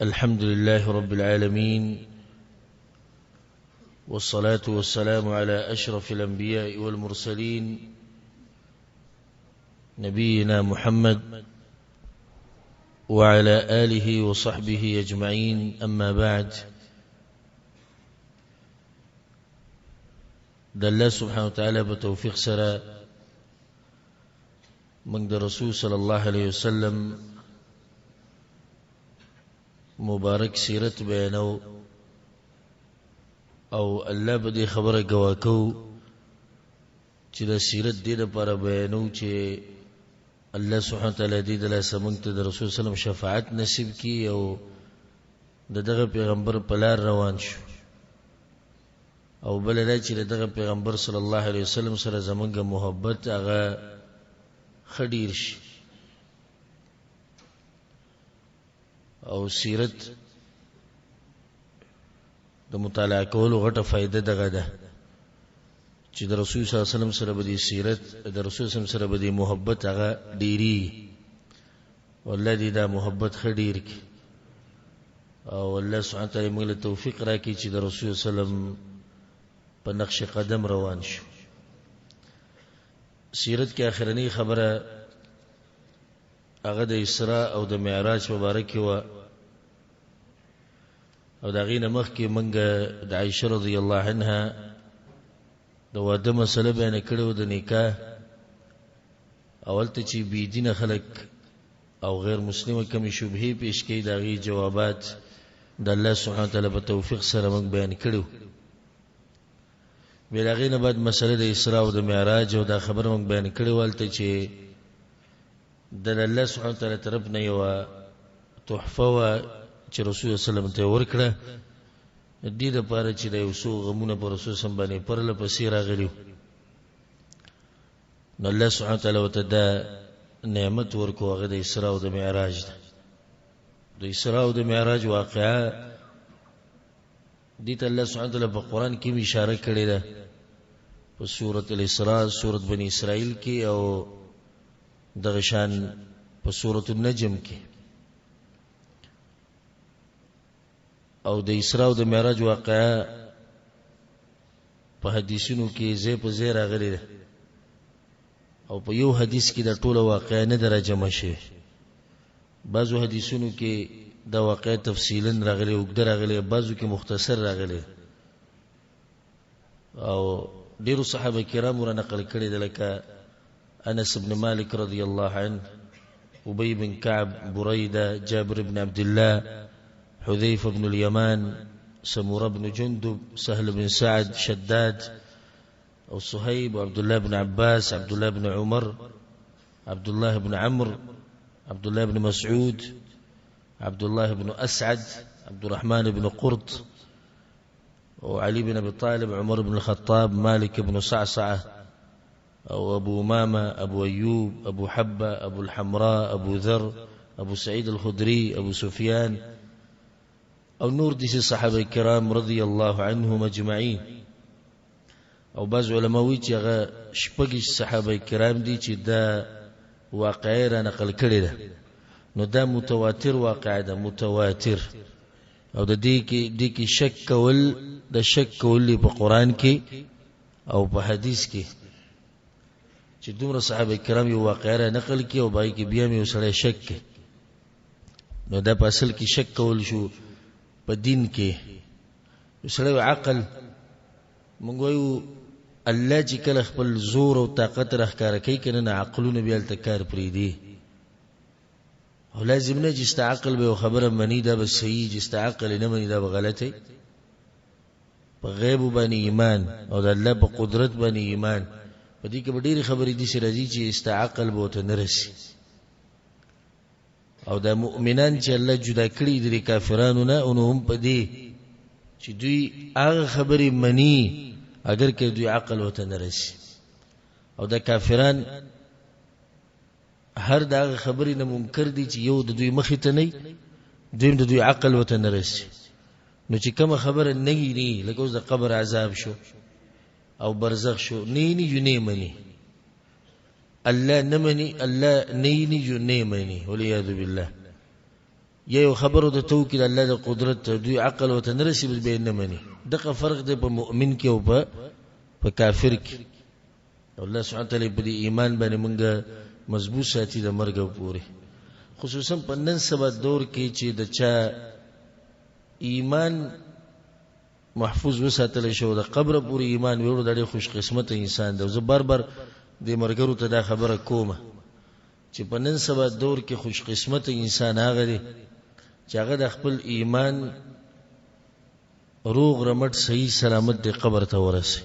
الحمد لله رب العالمين، والصلاة والسلام على أشرف الأنبياء والمرسلين، نبينا محمد وعلى آله وصحبه أجمعين. أما بعد، د الله سبحانه وتعالی په توفیق سره موږ د رسول صلی الله علیه وسلم مبارک سیرت بیانو او الله به دې خبره ګواه کوو چې دا سیرت دې لپاره بیانو چې الله سبحانه وتعالی دې د لاسه موږ ته د رسول سلام شفاعت نصیب کړي او د دغه پیغمبر په لار روان شو. او بل دا چې دغه پیغمبر صلی الله علیه وسلم سره زمونږ محبت هغه ښه ډیر شي. او سیرت د مطالعه کولو غټه فایده دغه ده چې د رسول صلی الله علیه وسلم سره به د سیرت د رسول صلی الله علیه وسلم سره به د محبت هغه ډیری، والله دې دا محبت ښه ډیر کړي او الله سبحانه وتعالی موږ له توفیق راکړي چې د رسول صلی الله علیه وسلم په نقش قدم روان شو. سیرت کې اخرنۍ خبره هغه د اسراء او د معراج په باره کې وه، او د هغې نه مخکې موږ د عایشه رضی الله عنها د واده مسله بیانه کړې وه، د نکاح. او هلته چې بې دینه خلک او غیر مسلمه کومې شبهې پیش کوي، د هغې جوابات د الله سبحانه وتعالی په توفیق سره موږ بیان کړي وو. بیا د هغې نه بعد مسله د اسراء او د معراج او دا خبره موږ بیان کړې وه هلته چې د الله سبحانه وتعالی طرف نه یوه تحفه وه چې رسول الله صلی الله علیه وسلم ته یې ورکړه، د دې لپاره چې د یو څو غمونه په رسول صلی الله علیه وسلم باندې پرله پسې راغلي وو. نو الله سبحانه وتعالی ورته دا نعمت ورکو، هغه د اسراء او د معراج ده. د اسراء او د معراج واقعه دې ته الله سبحانه وتعالی په قرآن کې اشاره کړې ده، په سورة الاسراء، سورة بني اسرائیل کې، او دغه شان په سورة النجم کې. او د اسراء او د معراج واقعه په حدیثونو کې ځای په ځای راغلې ده، او په یو حدیث کې دا ټوله واقعه نه ده راجمع شوې. بعضو حدیثونو کې دا واقعه تفصیلا راغلې، اوږده راغلې، بعضو کې مختصر راغلې، او ډیرو صحابه کرامو را نقل کړې ده، لکه انس بن مالک رضی الله عنه، ابي بن كعب، بريدة، جابر بن عبد الله، حذيفة بن اليمان، سمورة بن جندب، سهل بن سعد، شداد أو صهيب، وعبد الله بن عباس، عبد الله بن عمر، عبد الله بن عمرو، عبد الله بن مسعود، عبد الله بن أسعد، عبد الرحمن بن قرط، وعلي بن أبي طالب، عمر بن الخطاب، مالك بن صعصعة، أو أبو أمامة، أبو أيوب، أبو حبة، أبو الحمراء، أبو ذر، أبو سعيد الخدري، أبو سفيان، أو نور ديس الصحابة الكرام رضي الله عنهم أجمعين. او بعض علماء وایي چې هغه شپږ صحابه کرام دي چې دا واقعه را نقل کړې ده، نو دا متواتر واقعه ده، متواتر. او د دې کې دې کې شک کول، د شک کول په قرآن کې او په حدیث کې چې دومره صحابه کرام یو واقعه را نقل کړي او باقي کې بیا یو سړی شک کوي، نو دا په اصل کې شک کول شو په دین کې. یو سړی عقل، موږ وایو الله چې کله خپل زور او طاقت راښکاره کوي که نه، عقلونه بیا هلته کار پرېږدي. او لازم نه چې ستا عقل به یو خبره مني دا به صحیح، چې ستا عقل نه مني دا به غلطه وي. په غیب باندې ایمان او د الله په قدرت باندې ایمان، په دې کې به ډېرې خبرې داسې راځي چې ستا عقل به ورته نه رسي. او دا مؤمنان چې الله جدا کړي دي کافرانو نه، نو هم په دې چې دوی هغه خبرې مني اگر که دوی عقل ورته نه رسي. او دا کافران هر د هغه خبرې نه منکر دي چې یو د دوی مخې ته نه وي، دویم د دوی عقل ورته نه رسي. نو چې کومه خبره نه وي، لکه اوس د قبر عذاب شو او برزخ شو، نه ویني یو نه مني، الله نه مني، الله نه ویني یو نه مني، والعیاذ بالله. یا یو خبرو د تو کې د الله د قدرت دوی عقل وته نه رسي، بس به نه مني. دغه فرق دی په مؤمن کې او په کافر کې. الله سبحانه وتعالی په دې ایمان باندې مونږ مضبوط ساتي د مرګ پورې، خصوصا په نن سبا دور کې چې د چا ایمان محفوظ وساتل شو، د قبر پورې ایمان ویوړو، د ډېر خوش قسمت انسان دی. زه بار بار د مرګرو ته دا خبره کومه چې په نن سبا دور کې خوش قسمت انسان هغه دی چې هغه د خپل ایمان روغ رمټ صحیح سلامت د قبر ته ورسي.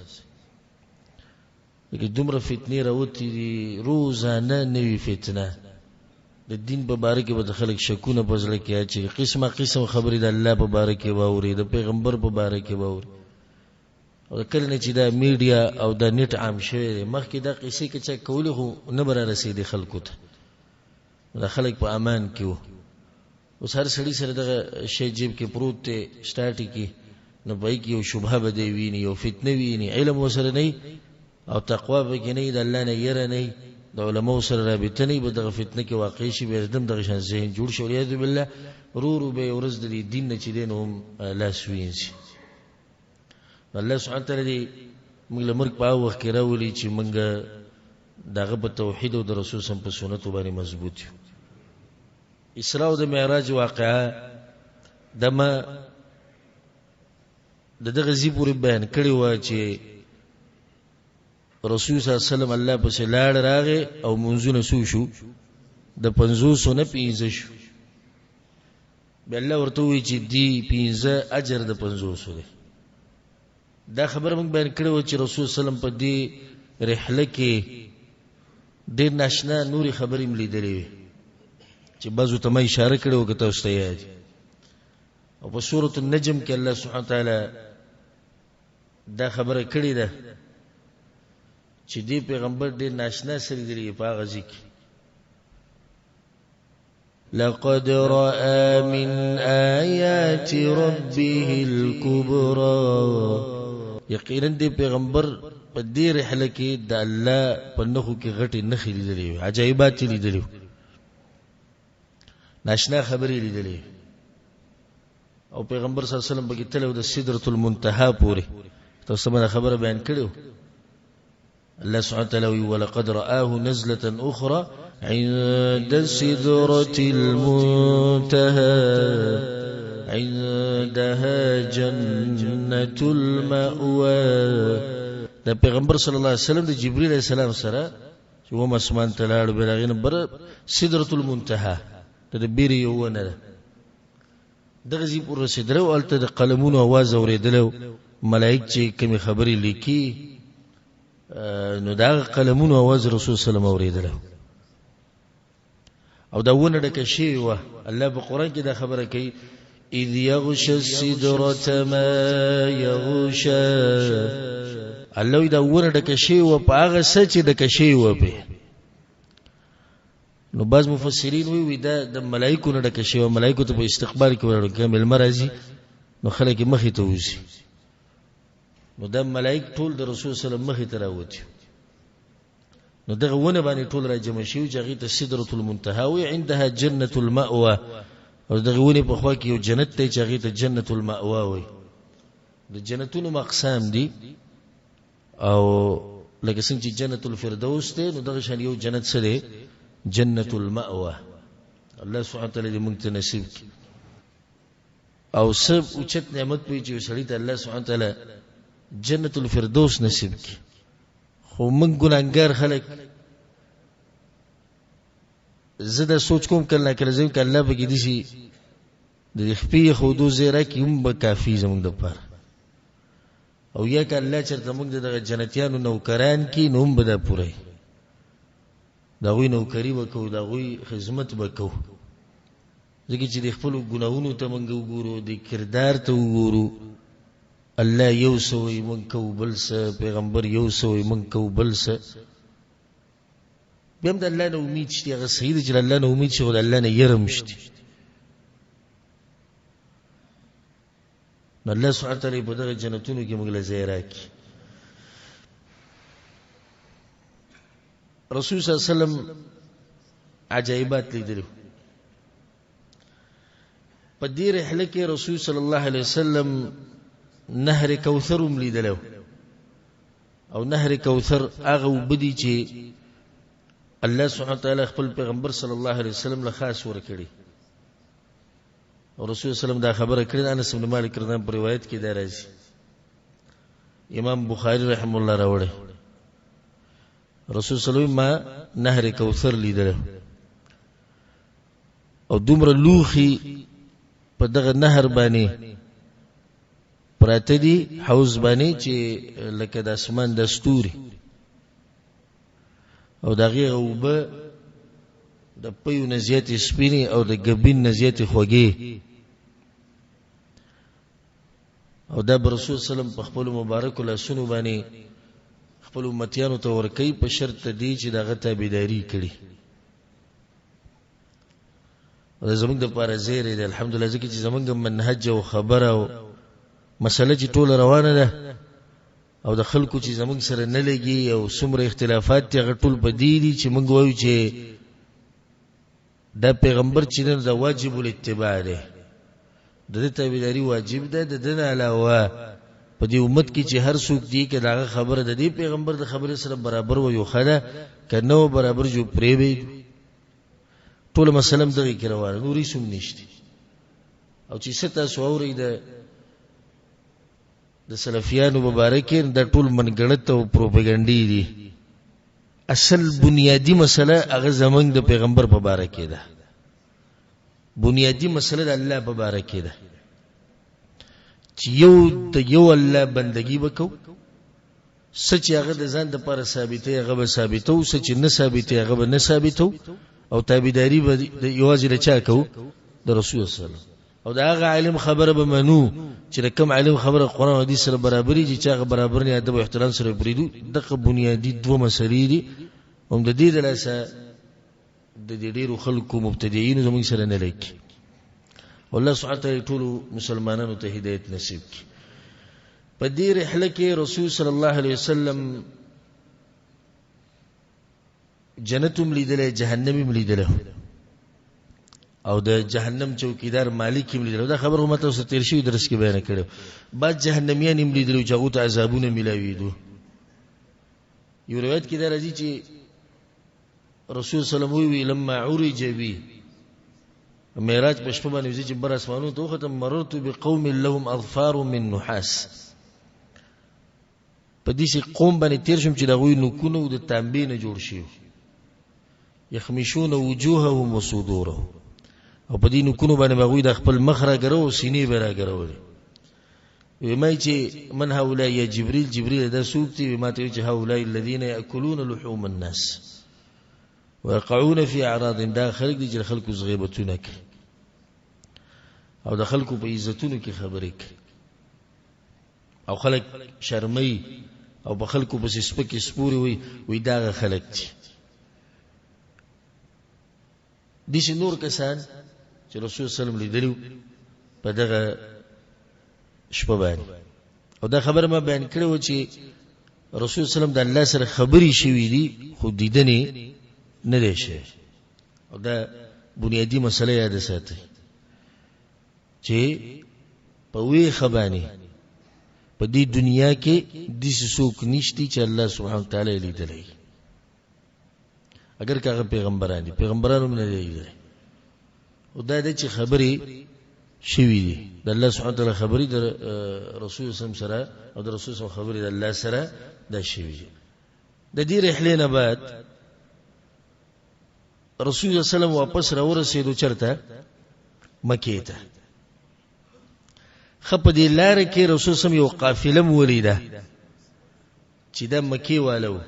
لکه دومره فتنې راوتې دي، روزانه نوې فتنه د دین په باره کې به د خلک شکونه په زړه کې اچوي، قسمه قسم خبرې د الله په باره کې واوري، د پیغمبر په باره کې واوري. او کله نه چې دا میډیا او دا نت عام شوی دی، مخکې دا قصې که چا کولې خو نه به رارسېدې خلکو ته، دا خلک په امان کې وو. اوس هر سړي سره دغه شی جیب کې پروت دی، سټارټي کې، نو په کې یو شبهه به دی ویني، یو فتنه ویني، علم ورسره نه او تقوا به کې نه، د الله نه یره نه، د علماو سره رابطه نه، به دغه فتنه کې واقع شي، بیا دم دغه شان ذهن جوړ شي. والعیاذ بالله ورو ورو به یې ورځ د دې دین نه چې دی نو هم لاس وینځي. الله سبحانه وتعالی دې موږ له مرګ په هغه وخت کې راولي چې موږ د هغه په توحید او د رسول سم په سنتو باندې مضبوط یو. اسراء او د معراج واقعه د ما د دغه ځای پورې بیان کړې وه چې رسول صلی الله علیه وسلم الله پسې لاړ راغی او منځونه څو شو؟ د پنځوسو نه پنځه شو. بیا الله ورته ووایي چې دی پنځه اجر د پنځوسو دی. دا خبره موږ بیان کړې وه چې رسول صلی الله علیه وسلم په دې رحله کې ډېر ناشنا نورې خبرې هم لیدلې وې چې بعضو ته ما اشاره کړې وه که تاسو ته یاد. او په سورة النجم کې الله سبحانه وتعالی دا خبره کړې ده چې دې پیغمبر ډېر ناشنا څه لیدلي په هغه ځای کې. لقد رأى من آيات ربه الكبرى. یقینا دې پیغمبر په دې رحله کې د الله په نښو کې غټې نښې لیدلې وې، عجایبات یې لیدلي وو، ناشنا خبرې لیدلې. او پیغمبر صلی الله علیه وسلم پکې تللی د سدرة المنتهى پورې، تاسو ته خبره بیان کړې. الله سبحانه وتعالى ولقد رآه نزلة أخرى عند سدرة المنتهى عندها جنة المأوى. د پیغمبر صلی الله علیه وسلم د جبرئیل علیه السلام سره چې وم اسمان ته لاړ، بیا هغې نه بره سدرة المنتهى د بیرې یو ونه ده، دغه ځای پورې رسېدلی و. هلته د قلمونو اواز اورېدلی و، ملایک چې کومې خبرې لیکي نو د هغه قلمونو اواز رسول صلی الله علیه وسلم اورېدلی او دا ونه ډکه شوې وه. الله په قرآن کې دا خبره کوي اذ یغشى السدرة ما یغشى. الله وایي دا ونه ډکه شوې وه په هغه څه چې ډکه شوې وه پرې. نو بعض مفسرین وایي دا د ملایکو نه ډکه شوې وه، ملایکو ته په استقبال کې ولاړ که مېلمه راځي نو خلک یې مخې ته وځي، نو دا ملایک ټول د رسول صلی الله علیه وسلم مخې ته راوتي. نو دغه ونه باندې ټول راجمع شوي چې هغې ته سدرة المنتهى وایي، عندها جنة المأوى. او دغه ونې په خوا کې یو جنت دی چې هغې ته جنة المأوى وایي. د جنتونو اقسام دي، او لکه څنګه چې جنت الفردوس دی نو دغه شان یو جنت څه دی؟ جنت المأوى. الله سبحانه وتعالی دې موږ ته نصیب کړي. او څه اوچت نعمت پوي چې سړي ته الله سبحانه وتعالی جنت الفردوس نصیب کړي. خو موږ ګناهګار خلک، زه دا سوچ کوم کله کله زه که الله پکې داسې د خپې ښودو ځای راکړي هم به کافي زموږ دپاره، او یا که الله چېرته موږ د دغه جنتیانو نوکران کړي نو هم به دا پوره وي، د هغوی نوکري به کوو، د هغوی خدمت به کوو. ځکه چې د خپلو ګناهونو ته موږ وګورو، د کردار ته وګورو، الله یو څه وایي موږ کوو بل څه، پیغمبر یو څه وایي موږ کوو بل څه. بیا هم د الله نه امید شته، هغه صحیح دی چې د الله نه امید شي، خو د الله نه یره هم شته. نو الله سبحانه وتعالی په دغه جنتونو کې موږ له ځای راکړي. رسول صلی الله علیه وسلم عجایبات لیدلي. په دې رحله کې رسول صلی الله علیه وسلم نهر کوثر هم لیدلی او نهر کوثر هغه اوبه دي چې الله سبحانه وتعالی خپل پیغمبر صلی الله علیه وسلم له خاص ورکړي. او رسول وسلم دا خبره کړې ده، انس بن مالک رضی الله په روایت کې دا راځي، امام بخاری رحم الله راوړی، رسول صلی الله علیه وسلم ما نهر کوثر لیدل او دومره لوخي په دغه نهر باندې پراته دي، حوض باندې، چې لکه د اسمان د ستوري، او د هغې اوبه د پیو نه زیاتې سپینې او د ګبین نه زیاتې خوږې. او دا به رسول سلم په خپلو مبارکو لاسونو باندې خپل امتیانو ته ورکوي په شرط دی چې د هغه تابعداري کړي. او زمونږ دپاره زیری دی الحمدلله، ځکه چې زمونږ منهج او خبره او مسله چې ټوله روانه ده او د خلکو چې زمونږ سره نه لګي او څومره اختلافات دي هغه ټول په دې دي چې مونږ وایو چې دا پیغمبر چې دی دا واجب الاتباع دی، د دې تابعداري واجب ده. د ده نه علاوه په دې امت کې چې هر څوک دی که د هغه خبره د دې پیغمبر د خبرې سره برابر وي یو ښه ده، که نه و برابر جو پرې وي. ټوله مسله هم دغې کې روانه، نور هېڅ هم نشته. او چې څه تاسو اورئ د سلفیانو مبارکې دا ټول منګړت او پروپاګانډې دي. اصل بنیادی مسله هغه زمونږ د پیغمبر په باره کې ده، بنیادی مسله د الله په باره کې ده چې یو د یو الله بندگی وکړو، څه چې هغه د ځان دپاره ثابتوي هغه به ثابتوو، څه چې نه ثابتوي هغه به نه ثابتوو، او تابعداري به یوازې له چا کوو؟ د رسول صلی الله علیه وسلم. او د هغه عالم خبره به منو چې د کوم عالم خبره قرآن او حدیث سره برابري، چې چا هغه برابر نه ادب او احترام سره پرېږدو. دغه بنیادي دوه مسلې دي. هم د دې د لاسه د دې ډېرو خلکو مبتدعینو زموږ سره نه لګي. الله سبحانه وتعالی ټولو مسلمانانو ته هدایت نصیب کړي. په دې رحله کې رسول صلی الله علیه وسلم جنت هم لیدلی، جهنم هم لیدلی، او د جهنم چوکیدار مالک هم لیدلی. دا خبره ما تاسو تېر شوي درس کې بیان کړې. بعض جهنمیان هم لیدلي چې هغو ته عذابونه میلاوېدو. یو روایت کې دا راځي چې رسول صلی الله علیه وسلم وی لما عرج بی، معراج په شپه باندې چې بر اسمانونو ته وختم، مررت بقوم لهم اظفار من نحاس، په دې قوم باندې تیر شوم چې د هغوی نوکونه د تانبې نه جوړ شي، یخمشون وجوههم وصدورهم، او په دې نوکونو باندې به هغوی د خپل مخ راګرو او سینې به راګرولې. وی ما چې من هؤلاء یا جبریل، جبریل دا څوک دي؟ وی ما ته چې هؤلاء الذین یاکلون لحوم الناس ويقعون في اعراضهم، دا خلک دي چې خلکو غیبتونه کوي او د خلکو په عزتونو کې خبرې کوي او خلک شرمي او په خلکو پسې سپکې سپورې وي، وي دا خلک دي. داسې نور کسان چې رسول صلی الله علیه وسلم لیدلي په دغه شپه باندې. او دا خبره ما بیان کړې وه چې رسول صلی الله علیه وسلم د الله سره خبرې شوې دي خو دیدنې نه دی شوی. او دا بنیادي مسله یاده ساتئ چې په ویښه باندې په دې دنیا کې داسې څوک نشتی چې الله سبحانه وتعالی یې لیدلی، اگر که هغه پیغمبران دي، پیغمبران هم نه دی لیدلی. او دا دی چې خبرې شوې دي د الله سبحانه وتعالی خبرې د رسول صلی سره او د رسول صلی خبرې د الله سره دا شوې دي. د دې رحلې نه بعد رسول الله صلی الله علیه وسلم واپس راورسېدو چرته مکې ته. ښه په دې لاره کې رسول سم یو قافله مو ولیده چې دا مکې والو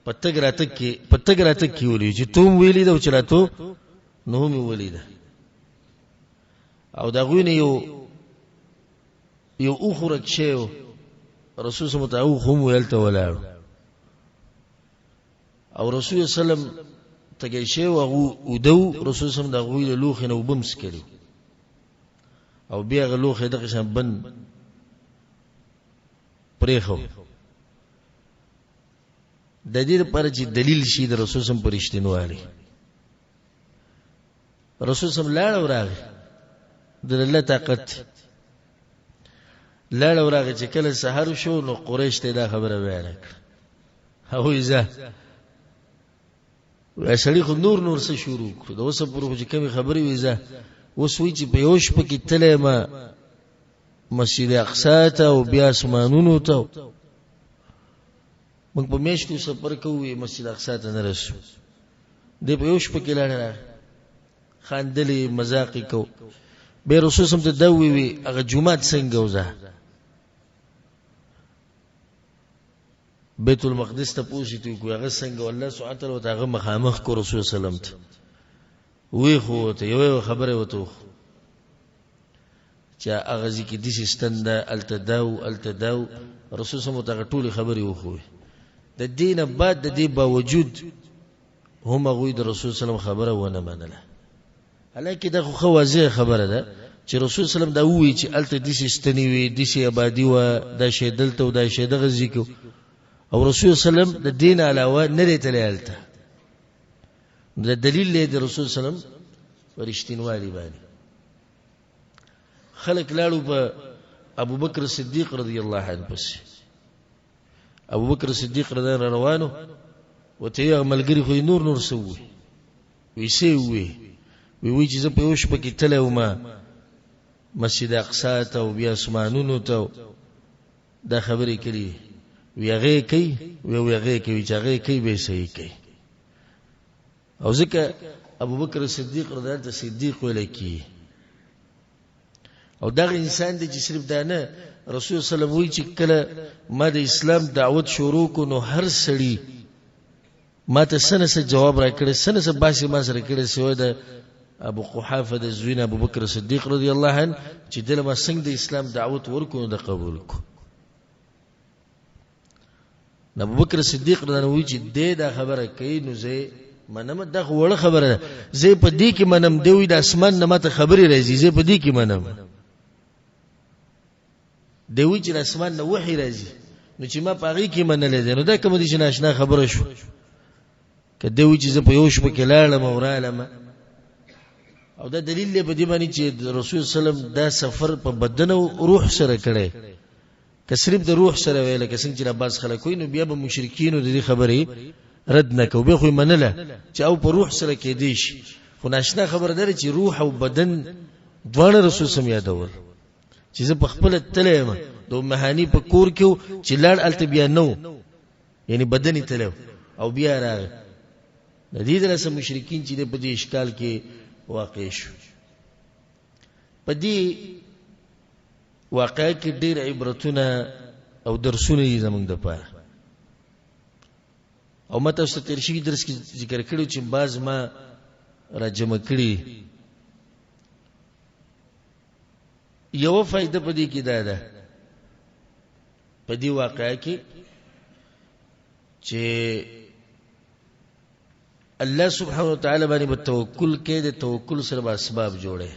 په تګ راتګ کې په تګ راتګ کې ولید چې توم ویلې ده او چې راتو نو هم ولیده. او د هغوی نه یو یو اوښ ورک شوی و، رسول سم ته اوښ هم هلته ولاړو او رسول سلم تږی شوی و، هغو اوده وو، رسول سم د هغوی له لوښې نه اوبه هم څکلې او بیا هغه لوښی دغه شان بند پرېښو د دې لپاره چې دلیل شي د رسول سم پر رښتینوالي. رسول سم لاړ او راغی. د الله طاقت لاړ او راغی. چې کله سحر شو نو قریش ته دا خبره بیان کړه. هغوی ځه وای سړي خو نور نور څه شروع کړو، د اوسه پورې خو چې کومې خبرې وي، ځه اوس وایي چې په یو شپه کې تللی ما مسجد اقصا ته او بیا اسمانونو ته. موږ په میاشتو سفر کوو، مسجد اقصا ته نه رسو، دی په یو شپه کې لاړ راغی، خاندلې مزاق یې کو. بیا رسول سم ته دا وی هغه جومات څنګه وځه بیت المقدس ته پوسی ته کو، هغه څنګه الله سبحانه وتعالى ته هغه مخامخ کو رسول سلام ته وی، خو ته یو خبره وته چې هغه ځکه د سیستم ده التداو التداو. رسول سم ته ټول خبرې وخو. د دینه بعد د دې باوجود هم هغوی د رسول سلام خبره ونه منله، حالانکه دا خو واضح خبره ده چې رسول سلام دا ووی چې الته داسې ستنې وي، داسې آبادي وه، دا شی دلته او دا شی دغه ځای کې، او رسول سلام د دین علاوه نه دی تللی هلته. د دلیل دی د رسول سلام په رښتینوالي باندې. خلک لاړو په ابوبکر صدیق رضی الله عنه پسې. ابو بکر صدیق رضی الله روانو وته یې ملګری خو نور نور څه ووی، وی څه ووی، وی وی چې زه په یو شپه کې تللی وم مسجد اقصا ته او بیا اسمانونو ته، دا خبرې کړي. وی هغې کوي، وی وی هغې کوي، چې هغې کوي به یې صحیح کوي. او ځکه ابو بکر صدیق رضی الله ته صدیق ویل کیږي. او دغه انسان دی چې صرف دا نه، رسول صلی الله علیه وسلم وایي چې کله ما د اسلام دعوت شروع کو نو هر سړي ما ته څه نه څه جواب راکړی، څه نه څه باسي ما سره کړی، سوی د ابو قحافه د زوی نه ابو بکر صدیق رضی الله عنه چې دله ما څنګه د اسلام دعوت ورکړو نو د قبول کو. نو ابو بکر صدیق رضی الله عنه چې دې دا خبره کوي نو زه منم، دا خو وړه خبره ده، زه په دې کې منم. دی وی د اسمان نه ماته خبرې راځي، زه په دې کې منم. دی وی چې د اسمان نه وحي راځي، نو چې ما په هغې کې منلې ده، نو دا کومه دي چې ناشنا خبره شو که دی وی چې زه په یو شپه کې لاړم او رالم. او دا دلیل دی په دې باندې چې رسول صلی الله علیه وسلم دا سفر په بدن او روح سره کړی. که صرف د روح سره وی لکه څنګه چې بعض خلک وایي، نو بیا به مشرکینو د دې خبرې رد نه کوي، بیا خو یې منله چې او په روح سره کېدی شي. خو ناشنا خبره ده چې روح او بدن دواړه رسول سم یادول چې زه په خپله تللی یم، د ام هاني په کور کې چې لاړ هلته بیا نه و، یعنی بدن یې تللی او بیا راغی. د دې دلته مشرکین چې په دې اشکال کې واقع شو. په دې واقعه کې ډېر عبرتونه او درسونه دي زموږ دپاره. او ما تاسو ته تېر شوي درس کې ذکر کړو چې بعض ما را جمع کړي. یوه فایده په دې کې دا ده په دې واقعه کې چې الله سبحانه وتعالی باندې به توکل کې، د توکل سره به اسباب جوړه.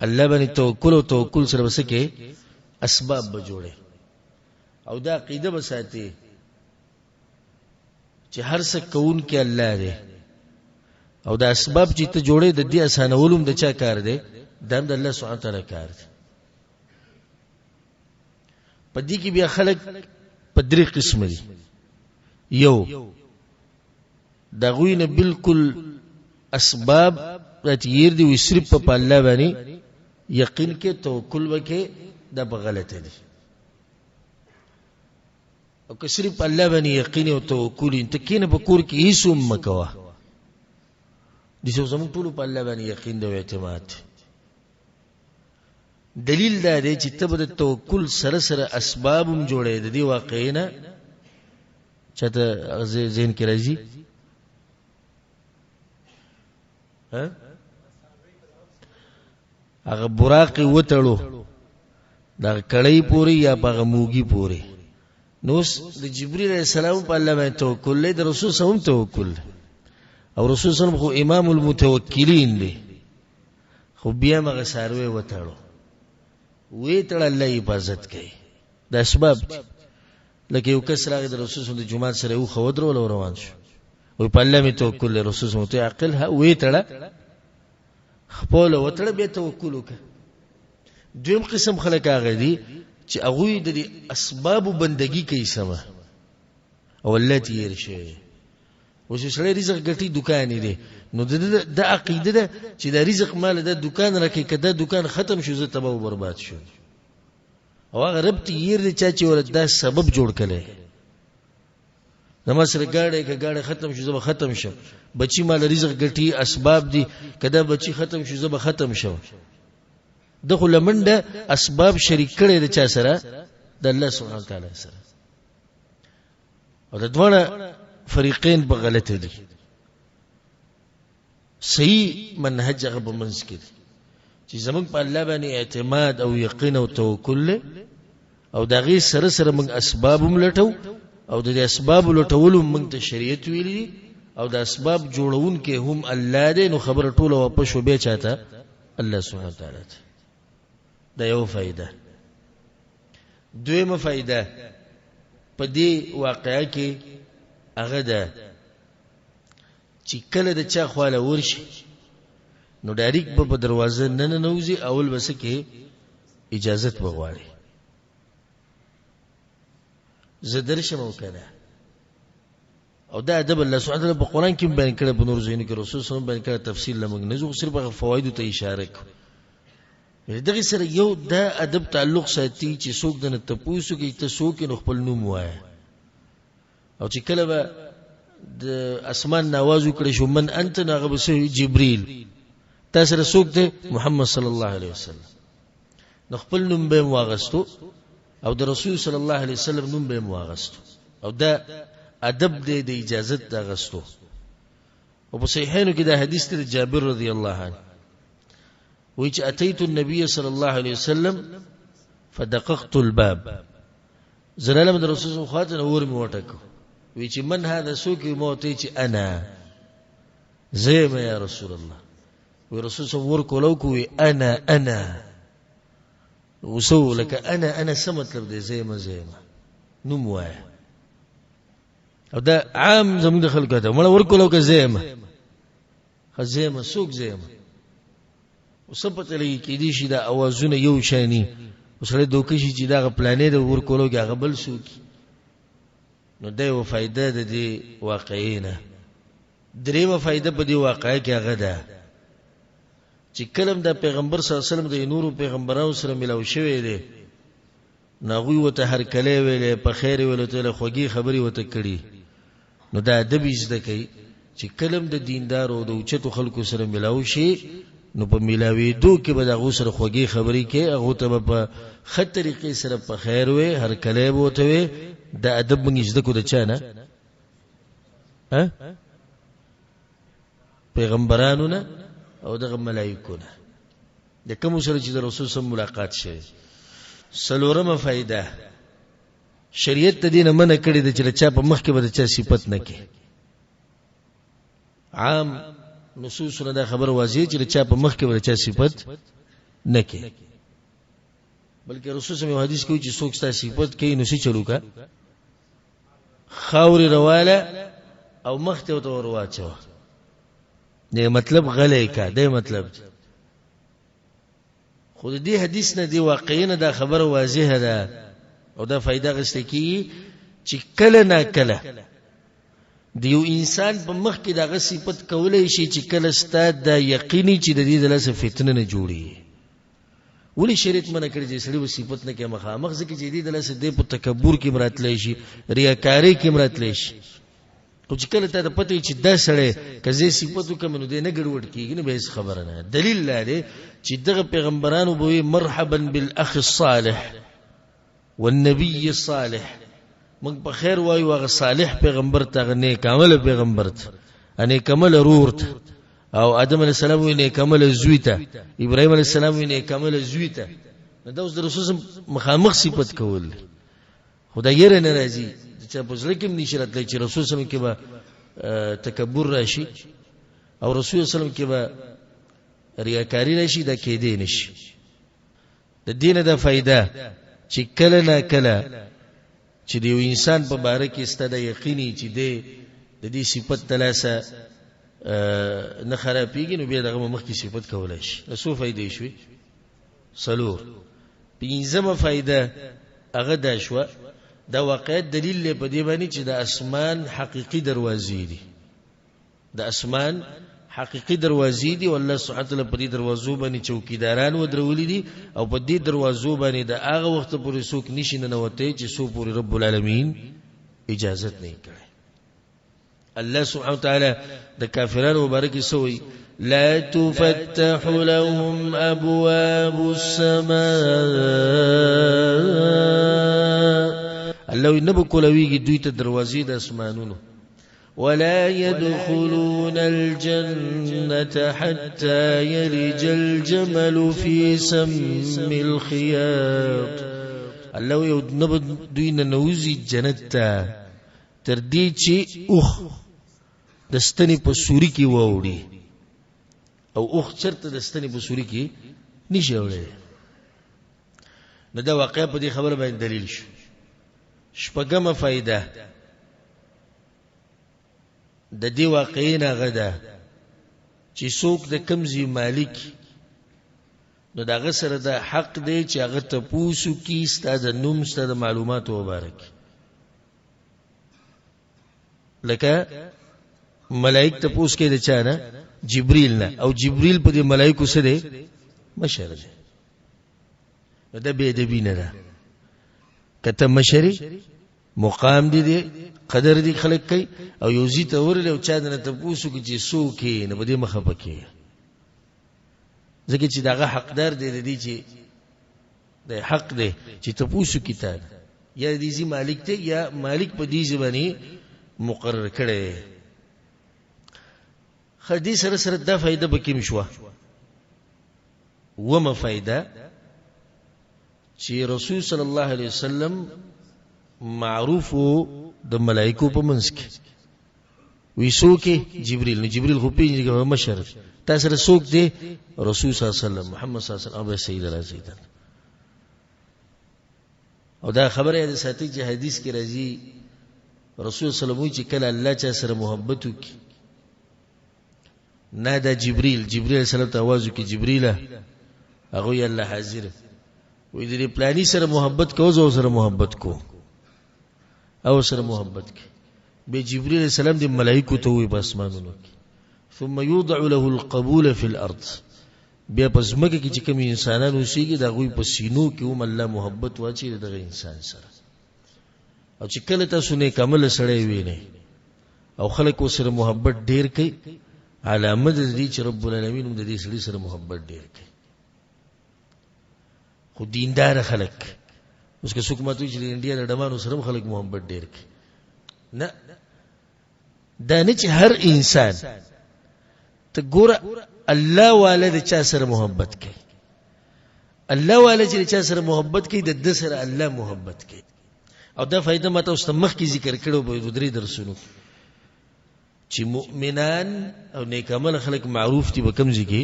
الله باندې توکل او توکل سره به کې اسباب به جوړه، او دا عقیده به ساتي چې هر څه کون کې الله دی، او دا اسباب چې ته جوړې د دې اسانولوم د چا کار دی؟ دا هم د الله سبحانه وتعالی کار دی. په دې کې بیا خلک په درې قسم دي. یو د هغوی نه بالکل اسباب راتیر دي، وي صرف په الله باندې یقین کې توکل وکې، دا په غلطه دي. او که صرف الله باندې یقین او توکل ته کینه په کور کې هیڅ هم مکوه، د څه زموږ ټول په الله باندې یقین دی او اعتماد. دلیل دا دی چې ته به د توکل سره سره اسباب هم جوړې. د دې واقعې نه چاته ذهن کې راځي؟ ها، هغه براق وتړو دا کړی پوری یا په موګي پوری. نو د جبرئیل علیه السلام په الله باندې توکل دی، د رسول صلی الله علیه وسلم توکل، او رسول صلی الله علیه وسلم خو امام المتوکلین دی، خو بیا مغه ساروی وتړو، وی تړ الله حفاظت کوي. د اسباب دي. لکه یو کس راغی د رسول صلی الله جمعه سره یو خو درول روان شو، وی په الله می توکل. رسول صلی الله علیه عقل ها وی تړه. خپل وتړه بیا توکل وکړه. دویم قسم خلک هغه دي چې هغوی د دې اسبابو بندګي کوي سمه، او الله ته یې شي. اوس یو سړی رزق ګټي، دکان یې دی، نو د ده دا عقیده ده چې دا رزق مال دا دکان راکوي، که دا دکان ختم شو زه تباه و برباد شو. او هغه رب ته یې دی چا چې ورته دا سبب جوړ کړی. زما سره ګاډی، که ګاډی ختم شو زه به ختم شم. بچی مال رزق ګټي، اسباب دي، که دا بچی ختم شو زه به ختم شم. ده خو لمنډه اسباب شریک کړی د چا سره؟ د الله سبحانه وتعالی سره. او د دواړه فریقین په غلطه دي. صحیح منهج هغه په منځ کې دی چې زموږ په الله باندې اعتماد او یقین او توکل او د هغې سره سره موږ اسباب هم لټو، او د دې اسباب لټولو موږ ته شریعت ویلي دي، او د اسباب جوړونکی هم الله دی. نو خبره ټوله واپس شو بیا چاته؟ الله سبحانه وتعالی ته. دا یو فایده. دویمه فایده په دې واقعه کې هغه ده چې کله د چا خواله ورشي نو ډایرک به په دروازه نه ننوځي، اول به څه کې اجازت به غواړي، زه درشم او که نه. او دا ادب الله سبحانه وتعالی په قرآن کې بیان کړی، په نورو ځایونو کې رسول صلی الله علیه وسلم بیان کړی، تفصیل له موږ نه ځو، صرف هغه فوایدو ته اشاره کوو. دغه سره یو دا ادب تعلق ساتي چې څوک دنه تپوس وکړي ته څوک یې، نو خپل نوم وایه. او چې کله به د اسمان نه اواز وکړی شو من انت، نو هغه به څه وي؟ جبریل. تا سره څوک دی؟ محمد صلی الله علیه وسلم. نو خپل نوم به یې واغستو او د رسول صلی الله علیه وسلم نوم به یې واغستو، او دا ادب دی د اجازت د اغستو. او په صحیحینو کې دا حدیث دی جابر رضی الله عنه وایي چې اتیت النبی صلی الله علیه وسلم فدققت الباب، زه راغلم د رسول صلی خوا ته، ور مې وټکو، وی چې من هذا څوک یې؟ ما ورته چې انا، زه یم یا رسول الله. وی رسول صلی ور کولو کو، وی انا انا، غوسه لکه انا انا څه مطلب دی؟ زه یم زه یم، نوم وایه. او دا عام زموږ د خلکو ته مړه ور کولو که زه یم، ښه زه یم، څوک زه یم؟ اوس څه پته لګي؟ کېدای شي دا اوازونه یو شاني، اوس سړی دوکه شي چې دا هغه پلانې د ور کولو کې هغه بل څوک. نو دا یوه فایده د دې واقعې نه. درېیمه فایده په دې واقعه کې هغه ده چې کله هم دا پیغمبر صلی الله علیه وسلم د نورو پیغمبرانو سره ملاو شوی دی، نو هغوی ورته هرکلی ویلی، په خیر یې ویلی، ورته خوږې خبرې ورته کړي. نو دا ادب یې زده کوي چې کله هم د دیندارو او د اوچتو خلکو سره ملاو شي، نو په ملاوېدو کې به د هغو سره خوږې خبرې کوي، هغو ته به په ښه طریقې سره په خیر وې، هرکلی به ورته وې. دا ادب موږ زده کړو د چا نه؟ پیغمبرانو نه او دغه ملایکو نه، د کوم سره چې د رسول سره ملاقات شوی. څلورمه فایده، شریعت د دې نه منع کړې ده چې د چا په مخ کې به د چا صفت نه کوي. عام نصوص نه دا خبره واضح چې د چا په مخ کې به د چا صفت نه کوي، بلکې رسول صلی الله حدیث کوي چې څوک ستا صفت کوي نو څه چلو کا، خاورې رواله او مخ ته ورته ور واچوه. دې مطلب غلی کا، دې مطلب. خو د دې حدیث نه دی واقعي نه دا خبره واضحه ده او دا فایده غسته کیږي چې کله نا کله د یو انسان په مخ کې دغه صفت کولای شي چې کله ستا دا یقیني چې د دې د لاسه فتنه نه جوړي. ولې شریعت منع کړی چې سړی به صفت نه کوي مخامخ؟ ځکه چې دې د لاسه د په تکبر کې مراتلی شي، ریاکارۍ کې مراتلی شي. خو چې کله ته پته چې دا سړی که زه صفت وکړم نو دی نه ګډوډ کېږي، نو بیا هېڅ خبره نه. دلیل دا دی چې دغه پیغمبرانو به وي مرحبا بالاخ الصالح والنبي الصالح، موږ په خیر وایو هغه صالح پیغمبر ته، هغه نیک عمله پیغمبر ته، نیک عمله ورور ته، او آدم علیه السلام وی نیک عمله زوی ته، ابراهیم علیه السلام وی نیک عمله زوی ته. نو دا اوس د رسول مخامخ صفت کول، خو دا یره نه راځي چې په زړه کې هم نشي راتلی چې رسول صلی الله علیه وسلم کې به تکبر راشي او رسول صلی الله علیه وسلم کې به ریاکاری راشي، دا کېدی نشي. د دینه دا فایده چې کله نه کله چې د یو انسان په باره کې ستا دا یقیني چې دی د دې صفت د لاسه نه خرابېږي، نو بیا دغه مخکې صفت کولای شي. نو څو فایدې شوې؟ څلور. پنځمه فایده هغه دا شوه، دا واقعیت دلیل دی په دې باندې چې د اسمان حقیقي دروازې دي، د اسمان حقیقي دروازې دي، او الله سبحانه وتعالی په دې دروازو باندې چوکیداران ودرولي دي، او په دې دروازو باندې د هغه وخت پورې څوک نشي ننوتی چې څو پورې رب العالمین اجازت نه کړي. الله سبحانه وتعالى د کافرانو مبارک سوی لا تفتح لهم ابواب السماء، الله نه بکولويږي دوی ته دروازې د اسمانونو، ولا يدخلون الجنة حتى يلج الجمل في سم الخياط. الله یو نه دوی نه نوځي جنت ته تر دې چې اوښ د ستنې په سوري کې واوړي، او اوښ چېرته د ستنې په سوري کې نشي اوړی. نو دا واقعه په دې خبره باندې دلیل شو. شپږمه فایده د دې واقعې نه هغه ده چې څوک د کوم ځای مالک، نو د هغه سره دا حق دی چې هغه تپوس وکړي ستا د نوم، ستا د معلوماتو مبارک. لکه ملائک تپوس کوي د چا نه؟ جبریل نه، او جبریل په دې ملائکو څه دی؟ مشر دی. نو دا بې ادبي نه ده، که ته مشر مقام دی دی قدر دی خلک کوي، او یو ځای ته ورغلې او چا درنه تپوس وکړي چې څوک یې، نو په دې مه خفه کېږه، ځکه چې د هغه حقدار دی، د دې چې د حق دی چې تپوس وکړي تا نه، یا د دې ځای مالک دی یا مالک په دې ځای باندې مقرر کړی. ښه، دې سره سره دا فایده پکې هم شوه. اوومه فایده چې رسول صلی الله علیه وسلم معروف د ملائکو په منځ کې وی څوک؟ جبريل. نو جبريل خو پیژني چې مشر تا سره څوک دی؟ رسول صلی الله علیه وسلم، محمد صلی الله علیه وسلم، سید راځي. او دا خبره یې ساتي چې حدیث کې راځي رسول صلی الله علیه وسلم چې کله الله چا سره محبت وکړي، نادا جبريل، جبريل علیه السلام ته आवाज وکړي، جبريل، هغه یې الله حاضر، وې دې پلاني سره محبت کو، زه سره محبت کو، او سره محبت کې. به جبريل علیه السلام د ملائکو ته وي په اسمانونو کې، ثم يوضع له القبول في الارض، بیا په ځمکه کې چې کوم انسانان اوسېږي د هغوی په سینو کې هم الله محبت واچوي د دغه انسان سره. او چې کله تاسو نیک عمله سړی وینئ او خلک ورسره محبت ډېر کوي، علامه د دې چې رب العالمین هم د دې سړي سره محبت ډېر کوي. خو دیندار خلک اوس که څوک ماته وایي چې د انډیا د ډمانو سره هم خلک محبت ډېر کوي، نه، دا نه چې هر انسان ته ګوره الله واله د چا سره محبت کوي، الله واله چې د چا سره محبت کوي د ده سره الله محبت کوي. او دا فایده ما تاسو ته مخکې ذکر کړو په درې درسونو کې چې مؤمنان او نیک عمل خلک معروف دي په کوم ځای کې؟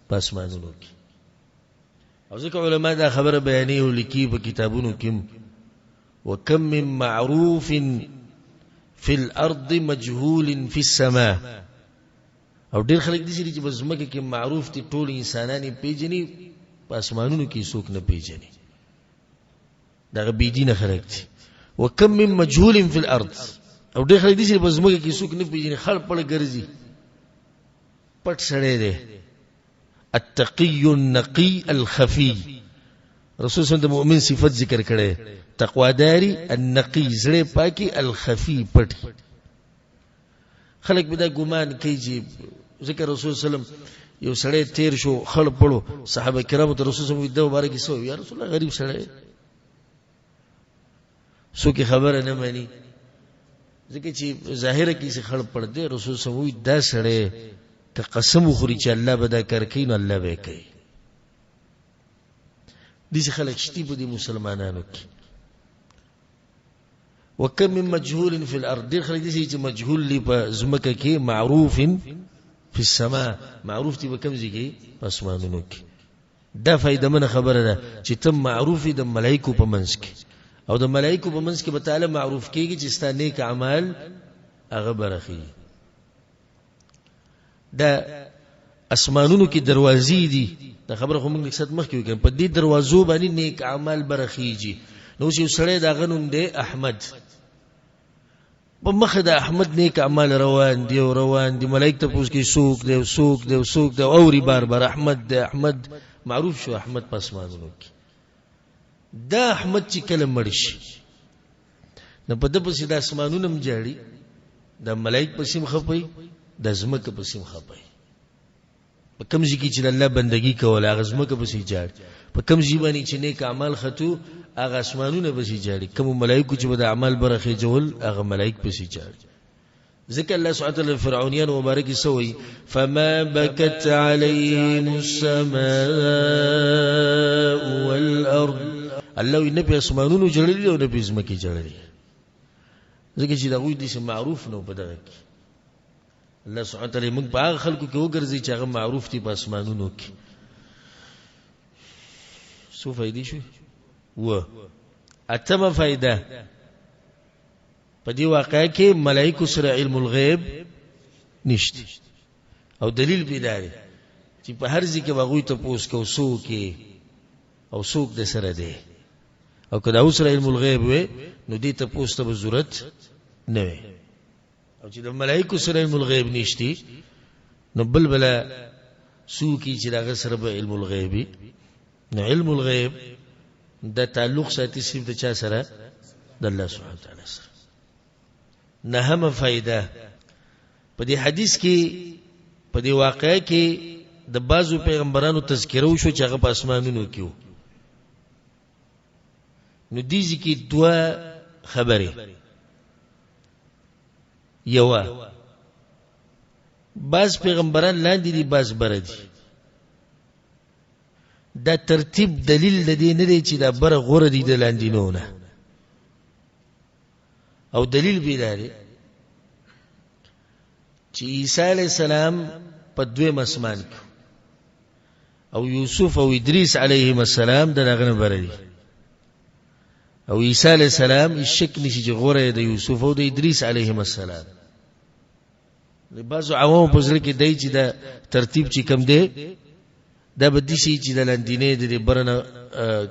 په اسمانونو کې. او ځکه علما دا خبره بیانوي او لیکي په کتابونو کې، وکم من معروف فی الارض مجهول فی السماء. او ډېر خلک داسې دي چې په ځمکه کې معروف دي، ټول انسانان یې پېژني، په اسمانونو کې څوک نه پېژني، دغه بېدینه خلک دي. وکم من مجهول فی الارض، او ډېر خلک دي چې په ځمکه کې څوک نه پېژني، خړ پړ ګرځي، پټ سړی دی، التقی النقی الخفی. رسول صلی د مؤمن صفت ذکر کړي، تقواداری، النقی، زړه پاکي، الخفی، پټ. خلک به دا ګمان کوي چې ذکر رسول صلی الله علیه وسلم یو سړی تیر شو خړ پړو، صحابه کرامو ته رسول صلی الله علیه وسلم مبارک سو، یا رسول الله غریب سړی، څوک خبره نه مانی، ځکه چې ظاهره کې څه خړ پړ دی. رسول صلی الله علیه وسلم دا سړی که قسم وخوري چې الله به دا کار کوي نو الله به یې کوي. داسې خلک شته په دې مسلمانانو کې. وکم من مجهول فی الارض، ډېر خلک داسې چې مجهول دی په ځمکه کې، معروف فی السما، معروف دی په کوم ځای کې؟ په اسمانونو کې. دا فایده منه خبره ده چې ته معروف د ملایکو په منځ کې، او د ملایکو په منځ کې به تعالی معروف کېږي چې ستا نیک اعمال هغه برخي. دا اسمانونو کې دروازې دي، دا خبره خو موږ لږ ساعت مخکې وکړه. په دې دروازو باندې نیک اعمال بره خیږي. نو اوس یو سړی د هغه نوم دی احمد، په مخه د احمد نیک اعمال روان دي او روان دي. ملایک تپوس کوي څوک دی او څوک دی او څوک دی، اوري بار بار احمد دی، احمد معروف شو، احمد په اسمانونو کې. دا احمد چې کله مړ شي نو په ده پسې د اسمانونه هم ژاړي، د ملایک پسې هم خفه وي، د ځمکه پسې هم خفه وي. په کوم ځای کې چې د الله بندګي کوله هغه ځمکه پسې ژاړي، په کوم ځای باندې چې نیک اعمال ختو هغه اسمانونه پسې ژاړي، کومو ملایکو چې به د اعمال بره خېژول هغه ملایک پسې ژاړي. ځکه الله سبحانه وتعالی فرعونیانو مبارک یې څه وایي؟ فما بکت علیهم السماء والارض. الله وایي نه پې اسمانونو ژړلي او نه پې ځمکې ژړلي، ځکه چې د هغوی داسې معروف نه و په دغه کې. الله سبحانه وتعالی موږ په هغه خلکو کې وګرځي چې هغه معروف دي په اسمانونو کې. څو فایدې شوې؟ اووه. اتمه فایده په دې واقعه کې ملائکو سره علم الغیب نشته، او دلیل پې دا دی چې په هر ځای کې به هغوی تپوس کوو څوک یې او څوک د سره دی، او که د هغوی سره علم الغیب وی نو دې تپوس ته به ضرورت نه وي. او چې د ملائکو سره علم الغیب نشتی نو بل بل څوک چې د هغه سره به علم الغیب وي. نو علم الغیب د تعلق ساتي صرف د چا سره؟ د الله سبحانه وتعالی سره. نهمه فائدہ په دې حدیث کې، په دې واقعه کې د بعضو پیغمبرانو تذکره وشو چې هغه په اسمانونو کې وو. نو دې ځای کې دوه خبرې، یوه بعض پیغمبران لاندې دي بعض بره دي. دا ترتیب دلیل د دې نه دی چې دا بره غوره دي د لاندینو نه، او دلیل به دا دی چې عیسی علیه السلام په دویم اسمان کې او یوسف او ادریس علیهم السلام د هغه نه بره دي، او عیسی علیه السلام هیڅ شک نشي چې غوره د یوسف او د ادریس علیهم السلام. د بعضو عوامو په زړه کې دی چې دا ترتیب چې کم دی دا به داسې چې د لاندینې د دې بره نه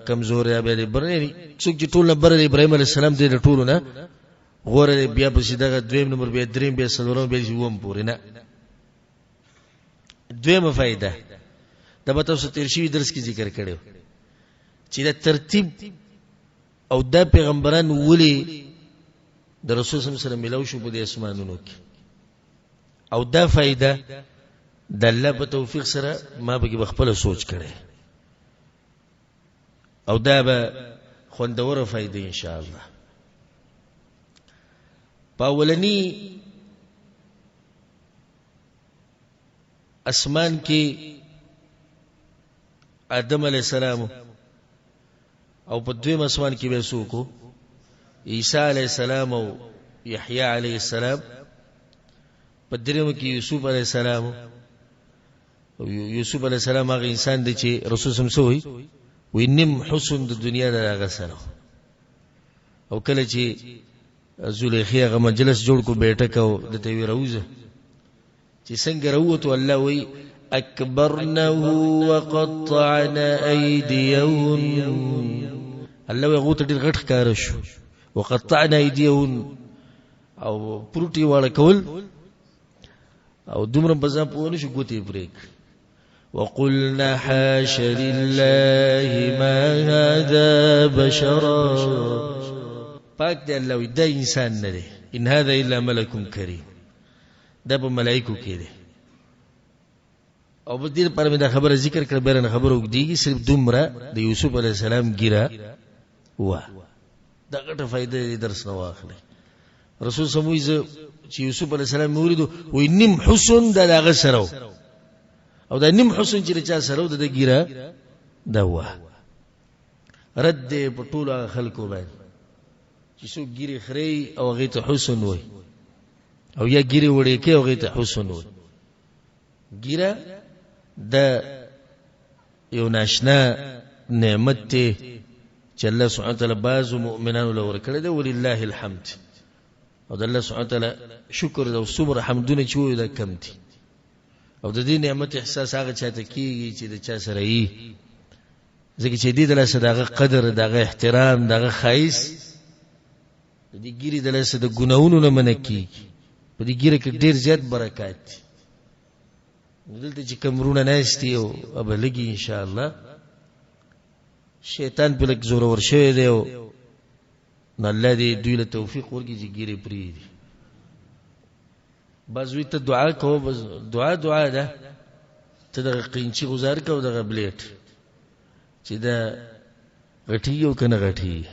کمزوری یا بیا د بره، یعنې څوک چې ټول نه بره دی ابراهیم علیه السلام دی د ټولو نه غوره دی، بیا پسې دغه دویم نمبر، بیا دریم، بیا څلورم، بیا اووم پورې نه. دویمه فایده دا به تاسو تېر شوي درس کې ذکر کړی چې دا ترتیب او دا پیغمبران ولې د رسول صلی الله علیه وسلم ملاو شو په دې اسمانونو کې، او دا فائدہ د الله په توفیق سره ما به کې خپل سوچ کړي، او دا به خوندوره فائدہ ان شاء الله. په اولنی اسمان کې آدم علیه السلام، او په دویم اسمان کې به څوک؟ عیسی علیه السلام او یحیی علیه السلام. په دریم کې یوسف علیه السلام، او یوسف علیه السلام هغه انسان دی چې رسول سم سوی وی نیم حسن د دنیا د هغه سره. او کله چې زلیخې هغه مجلس جوړ کو بیٹک او د ته وی راوځه چې څنګه راووتو، الله وی اکبرنه وقطعنا ایدیهن. الله وی هغو ته ډېر غټ ښکاره شو، وقطعنا ایدیهن، او پروټي واړه کول او دومره په ځان پوه نه شو، ګوتې یې پرې کړې. وقلنا حاش لله ما هذا بشرا. پاک دی الله وی دا انسان نه دی، ان هذا الا ملک کریم، دا په ملائکو کې دی. او په دې لپاره مې دا خبره ذکر کړه، بیا نه خبره اوږدېږي. صرف دومره د یوسف علیه السلام ږیره وه، دا غټه فایده دې درس نه واخلئ. رسول صلی الله علیه وسلم چې یوسف علیه السلام مې ولیدو وایي نیم حسن د هغه سره و، او دا نیم حسن چې له چا سره و د ده ږیره دا وه. رد دی په ټولو هغه خلکو باندې چې څوک ږیرې خرېي او هغې ته حسن وایي، او یا ږیرې وړې کوي او هغې ته حسن وایي. ږیره د یو ناشنا نعمت دی چې الله سبحانه وتعالی بعضو مؤمنانو له ورکړی دی، ولله الحمد. او د الله سبحانه وتعالی شکر دی، او څومره حمدونه چې ووایو دا کم دي. او د دې نعمت احساس هغه چاته کیږي چې د چا سره یي، ځکه چې دې د لاسه د هغه قدر، د هغه احترام، د هغه ښایست، د دې ګیرې د لاسه د ګناهونو نه منع کیږي. په دې ګیره کې ډېر زیات برکات دي. نو دلته چې کوم وروڼه ناست دي او به لږي انشاءالله، شیطان په لږ زورور شوی دی، او نو الله دې دوی له توفیق ورکړي چې ګیرې پرېږدي. بس وی ته دعا کوه، بس دعا دعا ده، ته دغه قینچي غزار کوه، دغه بلیټ چې دا غټیږي او که نه غټیږي،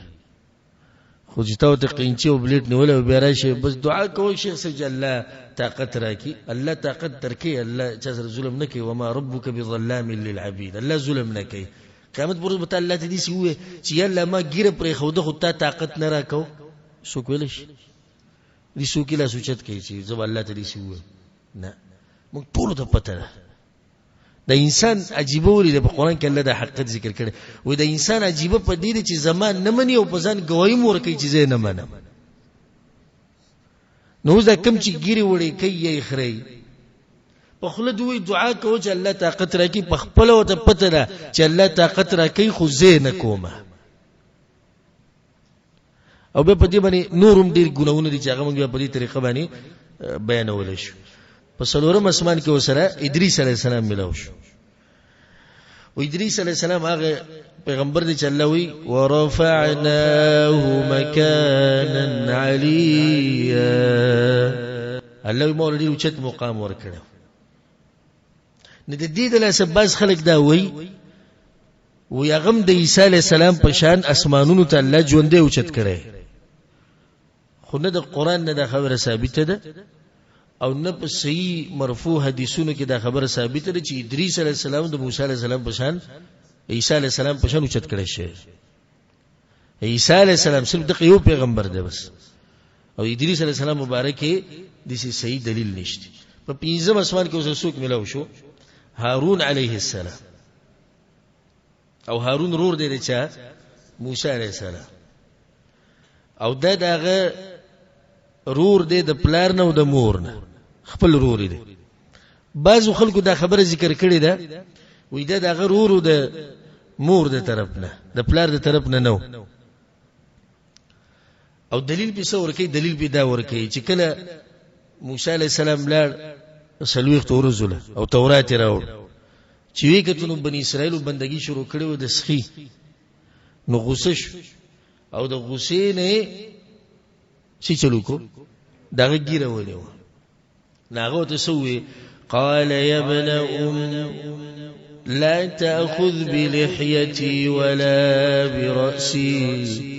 خو چې تا ورته قینچي او بلیټ نیولی او بیا راشي بس دعا کوه شیخ صاحب چې الله طاقت راکړي. الله طاقت درکوي، الله چا سره ظلم نه کوي. وما ربک بظلام للعبید، الله ظلم نه کوي. قیامت پر ورځ به ته الله ته داسې ووایې چې یا الله ما ږیره پرېښوده خو تا طاقت نه راکو. څوک ویلی شي؟ دې څوک یې لاس اوچت کوي چې زه به الله ته داسې ووایم؟ نه، موږ ټولو ته پته ده. د انسان عجیبه ولې ده، په قرآن کې الله دا حقیقت ذکر کړی. وایي د انسان عجیبه په دې ده چې زما نه مني او په ځان ګواهي هم ورکوي چې زه یې نه منم. نو اوس دا کوم چې ږیرې وړې کوي یا یې خرئ، په خوله دوی دعا کوي چې الله طاقت راکړي، په خپله ورته پته ده چې الله طاقت راکوي خو زه یې نه کومه. او بیا په دې باندې نور هم ډېر ګناهونه دي چې هغه موږ بیا په دې طریقه باندې بیانولی شو. په څلورم اسمان کې ورسره ادریس علیه السلام ملاو شو. او ادریس علیه السلام هغه پیغمبر دی چې الله وایي ورفعناه مکانا علیا، الله وایي ما ورله ډېر اوچت مقام ورکړی. نو د دې د لاسه بعض خلک دا وایي، وایي هغه هم د عیسی علیه السلام په شان اسمانونو ته الله ژوندی اوچت کړی، خو نه د قرآن نه دا خبره ثابته ده او نه په صحیح مرفوع حدیثونو کې دا خبره ثابته ده چې ادریس علیه السلام د موسی علیه السلام په شان، عیسی علیه السلام په شان اوچت کړی شوی. عیسی علیه السلام صرف دغه یو پیغمبر دی بس، او ادریس علیه السلام مبارک داسې صحیح دلیل نشته. په پنځم اسمان کې اوس څوک ملاو شو؟ هارون علیه السلام. او هارون رور دی د چا؟ موسی علیه السلام. او دا د هغه رور دی د پلار نه او د مور نه، خپل رور دی. بعضو خلکو دا خبره ذکر کړې ده، وایي دا د هغه رور د مور د طرف نه، د پلار د طرف نه نه. او دلیل پې څه ورکوي؟ دلیل پې دا ورکوي چې کله موسی علیه السلام لاړ څلوېښتو ورځو له او تورات یې راوړ، چې ویې کتل نو بني اسرائیلو بندګي شروع کړې وه د سخي، نو غوسه شو او د غوسې نه یې څه چل وکړو؟ د هغه ږیره ونیوه. نو هغه ورته څه وویل؟ قال يا ابن أم لا تأخذ بلحيتي ولا برأسي.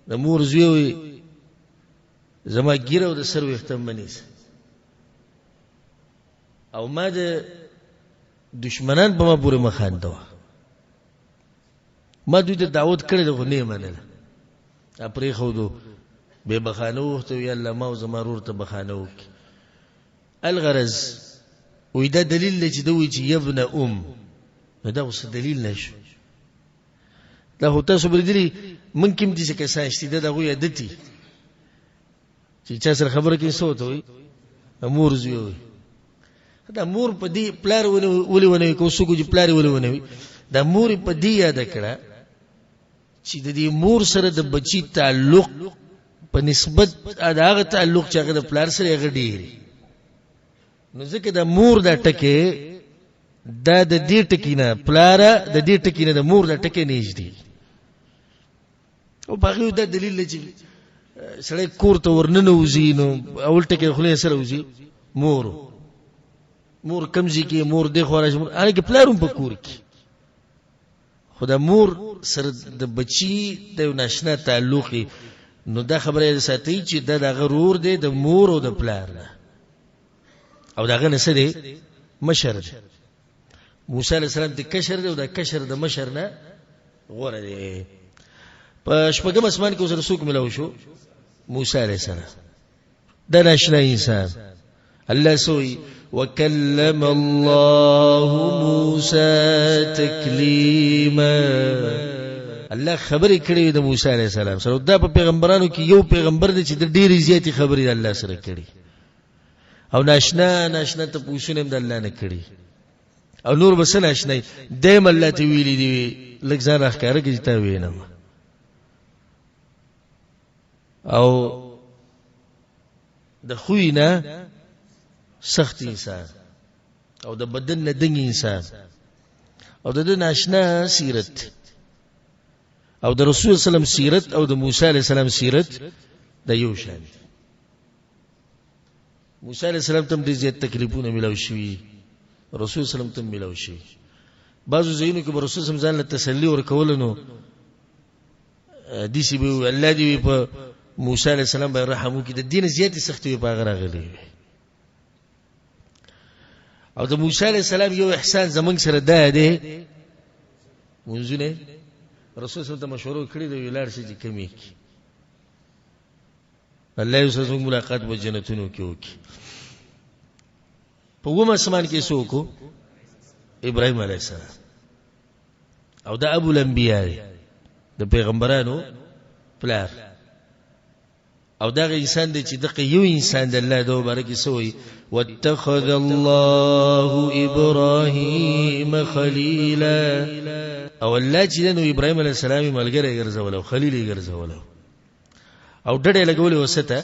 د مور زوی وي زما ږیره او د سر ویښته مه نیسه، او ما د دشمنان په ما پورې مه خاندوه، ما دوی ته دعوت کړی دی خو نه یې منله، پرېښودو، بې بخانه وغوښته، یا الله ما او زما ورور ته بخانه وکړي. الغرض وایي دا دلیل دی چې ده وایي چې یبن ام، نو دا اوس دلیل نه شو. دا خو تاسو به لیدلي موږ کې هم داسې کسان شته، دا د هغوی عادت دي چې چا سره خبره کوي څه ورته وایي؟ مور زوی وایي. دا مور په دې پلار ولې ونه وي؟ که څوک چې پلار یې ولې ونه وي؟ دا مور یې په دې یاده کړه چې د دې مور سره د بچي تعلق په نسبت د هغه تعلق چې هغه د پلار سره هغه ډېر، نو ځکه د مور دا ټکی دا د دې ټکی نه پلار د دې ټکی نه د مور دا ټکی نږدې. او په هغې دا دلیل دی چې سړی کور ته ورننوځي نو اول ټکی خولې سره وځي مور، مور کم ځای کې مور دې خوا راشي، مور هغه پلار هم په کور کې، خو د مور سره د بچي د یو ناشنا تعلق، نو دا خبره یې ساتي چې دا د هغه ورور دی د مور او د پلار نه، او د هغه نه څه دی؟ مشر دی. موسی علیه السلام د کشر دی او د کشر د مشر نه غوره دی. په شپږم اسمان کې ورسره څوک ملاو شو؟ موسی علیه السلام. دا ناشنا انسان الله سوی وکلم الله موسی تکلیما، الله خبرې کړې د موسی علیه السلام سره. دا په پیغمبرانو کې یو پیغمبر دی چې د ډېرې زیاتې خبرې د الله سره کړې. او ناشنا ناشنا ته پوښتنه هم د الله نه کړي او نور به څه ناشنا دیم الله ته ویلي دي، لږ ځان راښکاره کړي چې تا وینم. او د خوی نه سخت انسان او د بدن نه دنګ انسان او د ده ناشنا سیرت او د رسول صلی الله علیه وسلم سیرت او د موسی علیه السلام سیرت د یو شان دی. موسی علیه السلام ته هم ډېر زیات تکلیفونه ملاو شوي، رسول صلی الله علیه وسلم ته هم ملاو شوي. بعضو ځایونو کې به رسول صلی الله علیه وسلم ځان له تسلي ورکوله، نو داسې به وویل، الله دې په موسی علیه السلام باندې رحم وکړي، د دې نه زیاتې سختې په هغه راغلې وې. او د موسی علیه السلام یو احسان زمونږ سره دا دی، مونځونه رسول صلی الله علیه وسلم ته مشوره کړې ده، ویې لاړ شي چې کمې کړي. الله یې سره زموږ ملاقات په جنتونو کې وکړي. په اووم اسمان کې څوک و؟ ابراهیم علیه السلام. او دا ابو الانبیاء دی، د پیغمبرانو پلار. او دا انسان دی چې دغه یو انسان د الله د مبارک سوی، واتخذ الله ابراهیم خلیلا. او الله چې نو ابراهیم علیه السلام ملګری ګرځول او خلیل یې ګرځول او ډډه لګولې وسته،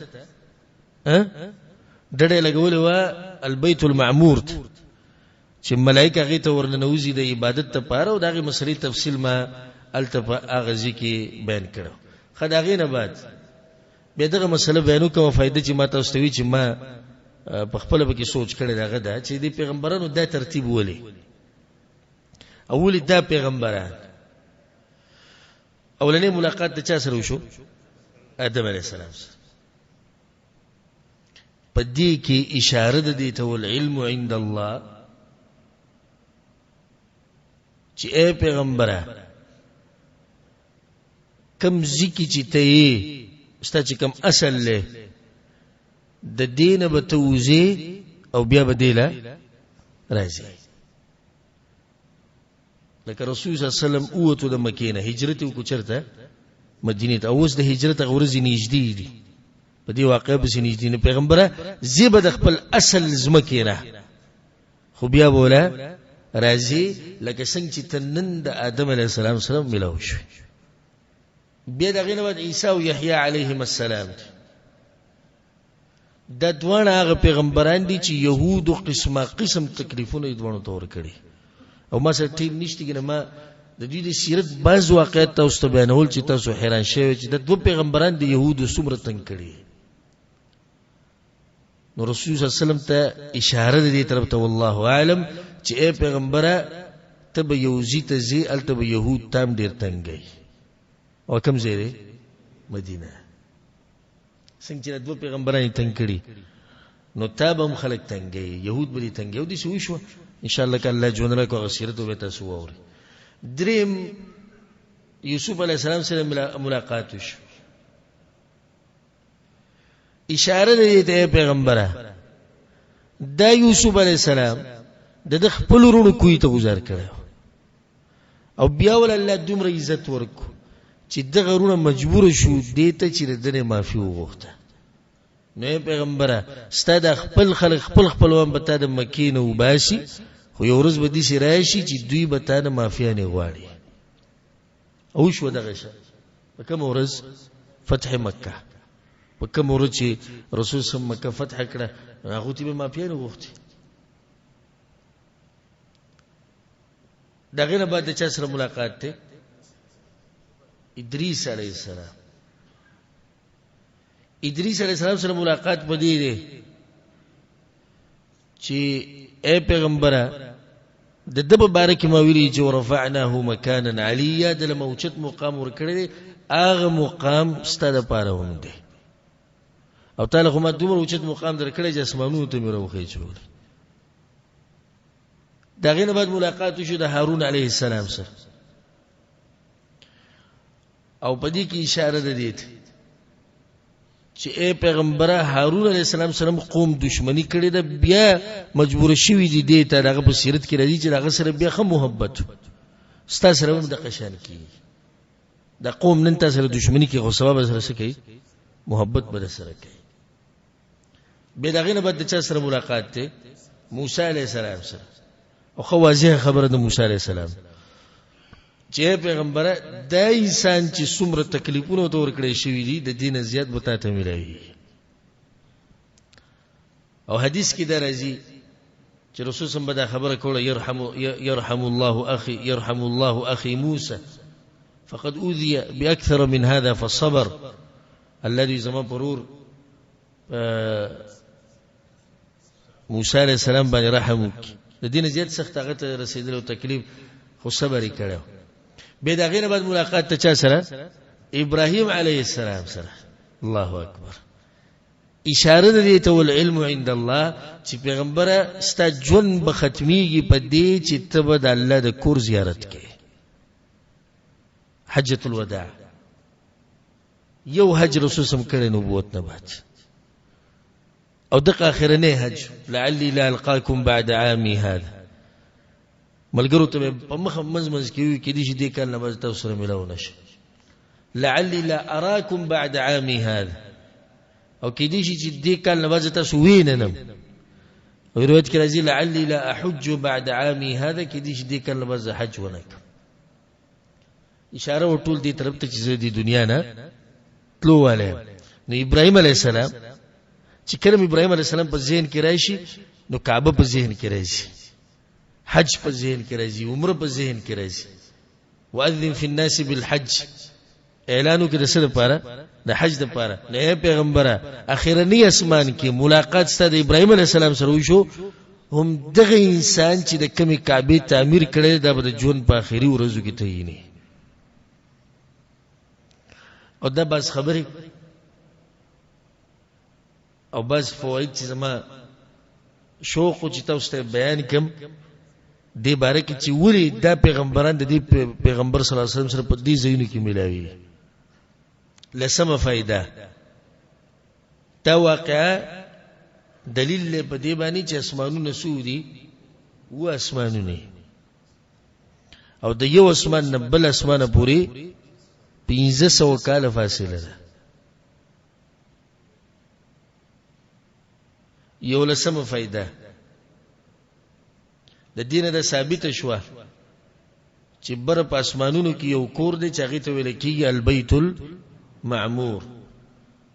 ډډه لګولې و البیت المعمور چې ملائکه هغې ته ورننوځي د عبادت لپاره. او د هغې مسلې تفصیل ما هلته په هغه ځای کې بیان کړو. ښه، د هغې نه بعد بیا دغه مسله بیانو کومه فایده چې ما تاسو ته وي چې ما په خپله پکې سوچ کړی دی، هغه ده چې د پیغمبرانو دا ترتیب ولې او ولې دا پیغمبران. اولنې ملاقات د چا سره وشو؟ آدم علیه السلام سره. په دې کې اشاره ده دې ته، والعلم عند الله، چې ای پیغمبره کم ځکه چې ته یې ستا چې کم اصل له د دینه به ته وځې او بیا به دی له راځې. لکه رسول صلی الله علیه وسلم اووتو د مکې نه هجرت وکړو چېرته؟ مدینې ته. اوس د هجرت هغه ورځې نږدې دي، په دې واقعه پسې نږدې. نو پیغمبره زه به د خپل اصل ځمکې نه خو بیا به وله راځي، لکه څنګه چې ته نن د آدم علیه السلام سره ملاو شوې. بیا د هغې نه بعد عیسی او یحیی علیهم السلام دي. دا دواړه هغه پیغمبران دي چې یهودو قسمه قسم تکلیفونه یې دواړو ته ورکړي. او ما سره ټیم نشته کنه، ما د دوی د سیرت بعض واقعیت تاسو ته بیانول چې تاسو حیران شوئ چې دا دوه پیغمبران د یهودو څومره تنګ کړي. نو رسول صلی الله علیه وسلم ته اشاره ده دې طرف ته، والله اعلم، چې ای پیغمبره ته به یو ځای ته ځې، هلته به یهود تا هم ډېر تنګوي. او کوم ځای دی؟ مدینه. څنګه چې دوه پیغمبران یې تنګ کړي، نو تا به هم خلک تنګوي، یهود به دې تنګوي. او داسې وشوه. ان شاء الله که الله ژوند راکړو هغه سیرت به تاسو واورئ. دریم یوسف علیه السلام سره ملاقات وشو. اشاره دې ته پیغمبره دا یوسف علیه السلام د خپل وروڼو کوی ته گزار کړی او بیا ول الله دومره عزت ورکو چې دغه وروڼه مجبور شو دې ته چې د ده نه معافي وغوښته. نو ای پیغمبره ستا د خپل خلک خپل خپلوان به تا د مکې نه وباسي، خو یو ورځ به داسې راشي چې دوی به تا نه معافیانې غواړي. او شو دغه شه په کومه ورځ؟ فتح مکه. په کومه ورځ چې رسول سم مکه فتح کړه، هغوی ته به معافیانې غوښتې. د هغې نه بعد د چا سره ملاقات دی؟ ادریس علیه السلام. ادریس علیه السلام سره ملاقات په دې دی چې ای پیغمبره د ده په باره کې ما ویلي چې ورفعناه مکانا علیا، د له موچت مقام ورکړی دی، هغه مقام ستا دپاره هم دی. او تا له خو ما دومره اوچت مقام درکړی چې اسمانونو ته مې راوخېژولی. د هغې نه بعد ملاقات وشو د هارون علیه السلام سره. او په دې کې اشاره ده دې ته چې ای پیغمبره هارون علیه السلام سره قوم دشمنی کړې ده، بیا مجبور شوي دي دې ته. د هغه په سیرت کې راځي چې د هغه سره بیا ښه محبت ستا سره هم دغه شان کېږي. د قوم نن تا سره دشمنی کوي، خو سبا به سره څه کوي؟ محبت به سره کوي. بیا د هغې نه بعد د چا سره ملاقات دی؟ موسی علیه السلام سره. او ښه واضح خبره د موسی علیه السلام چې پیغمبره دا انسان چې څومره تکلیفونه ورته ورکړی شوي دي، د دې نه زیات به تا ته میلاویږي. او حدیث کې دا راځي چې رسول سم به دا خبره کوله، يرحم الله اخي، يرحم الله اخي موسى فقد اوذي باكثر من هذا فصبر. الله دې زما پرور موسی علیه السلام باندې رحم وکړي، د دې نه زیات سخت هغه ته رسېدلی او تکلیف، خو صبر یې کړی. بیا د هغې نه بعد ملاقات ته چا سره؟ ابراهیم علیه السلام سره. الله اکبر. اشاره د دې ته والعلم عند الله چې پیغمبره ستا ژوند به ختمیږي په دې چې ته به د الله د کور زیارت کوې. حجة الوداع یو حج رسول سم کړی نبوت نه بعد، او دغه اخرنی حج لعلی لا القاکم بعد عامی هذا. ملګرو ته په مخ منځ منځ کې وي، کېدای شي دې کال نه بعد تاسو سره ملاو نه شي. لعلی لا اراکم بعد عامی هذا، او کېدای شي چې دې کال نه بعد تاسو وینم. او روایت کې راځي لعلی لا احج بعد عامی هذا، کېدای شي دې کال نه بعد حج ونه کړم. اشاره و ټول دې طرف ته چې زه دې دنیا نه تلو والی. نو ابراهیم علیه السلام چې کله ابراهیم علیه السلام په ذهن کې راشي، نو کعبه په ذهن کې راځي، حج په ذهن کې راځي، عمره په ذهن کې راځي. واذن فی الناس بالحج، اعلان وکړي د څه لپاره؟ د حج لپاره. نه پیغمبره، اخرنی اسمان کې ملاقات ستا د ابراهیم علیه السلام سره وشو، هم دغه انسان چې د کمی کعبې تعمیر کړی، دا به د ژوند په آخري ورځو کې ته وینې. او دا بس خبرې او بس فواید چې زما شوق چې تاسو ته بیان کم دې باره کې چې ولې دا پیغمبران د دې پیغمبر صلی الله علیه وسلم سره په دې ځایونو کې ملاوي. لسمه فائدہ، دا واقعا دلیل له په دې باندې چې اسمانونه څو دي؟ و اسمانونه، او د یو اسمان نه بل اسمان پورې 1500 کاله فاصله ده. یو لسمه فائدہ، د دینه د ثابت شوه چې بر په اسمانونو کې یو کور دی چې هغې ته ویل کېږي البیت المعمور،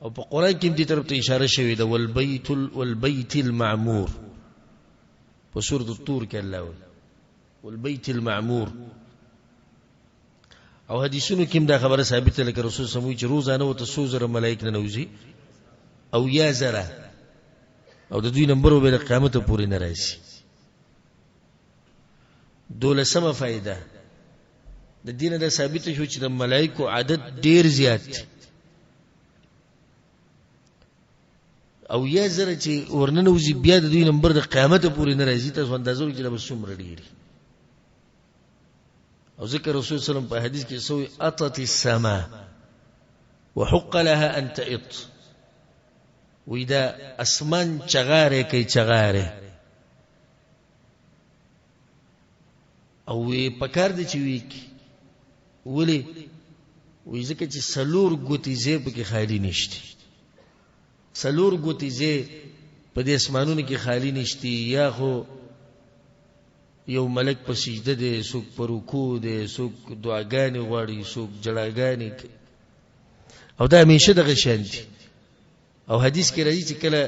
او په قرآن کې هم دې طرف ته اشاره شوې ده، والبیت والبیت المعمور. په سورة الطور کې الله وایي والبیت المعمور. او حدیثونو کې هم دا خبره ثابته، لکه رسول سموي چې روزانه ورته څو زره ملایک ننوځي او یا زره، او د دوی نمبر به د قیامت پورې نه راځي. دولسمه فائدہ، د دینه دا ثابت شو چې د ملایکو عدد ډیر زیات دی، او یا زره چې ورننوځي بیا د دوی نمبر د قیامت پورې نه راځي. تاسو اندازه وکړئ چې دا به څومره ډېر. او ذکر رسول صلی الله علیه وسلم په حدیث کې سوی اطت السما وحق لها ان تئط، وی دا اسمان چغاره کوي چغاره، او وی پکار دی چې وی کی ولی وی ځکه چې سلور ګوتې ځای پکې خالی نشته، سلور ګوتې ځای په دې اسمانونو کې خالی نشته. یا خو یو ملک په سجده دی، څوک په رکوع دی، څوک دعاګانې غواړي، څوک جړاګانې کوي، او دا همیشه دغه شان دي. او حدیث کې راځي چې کله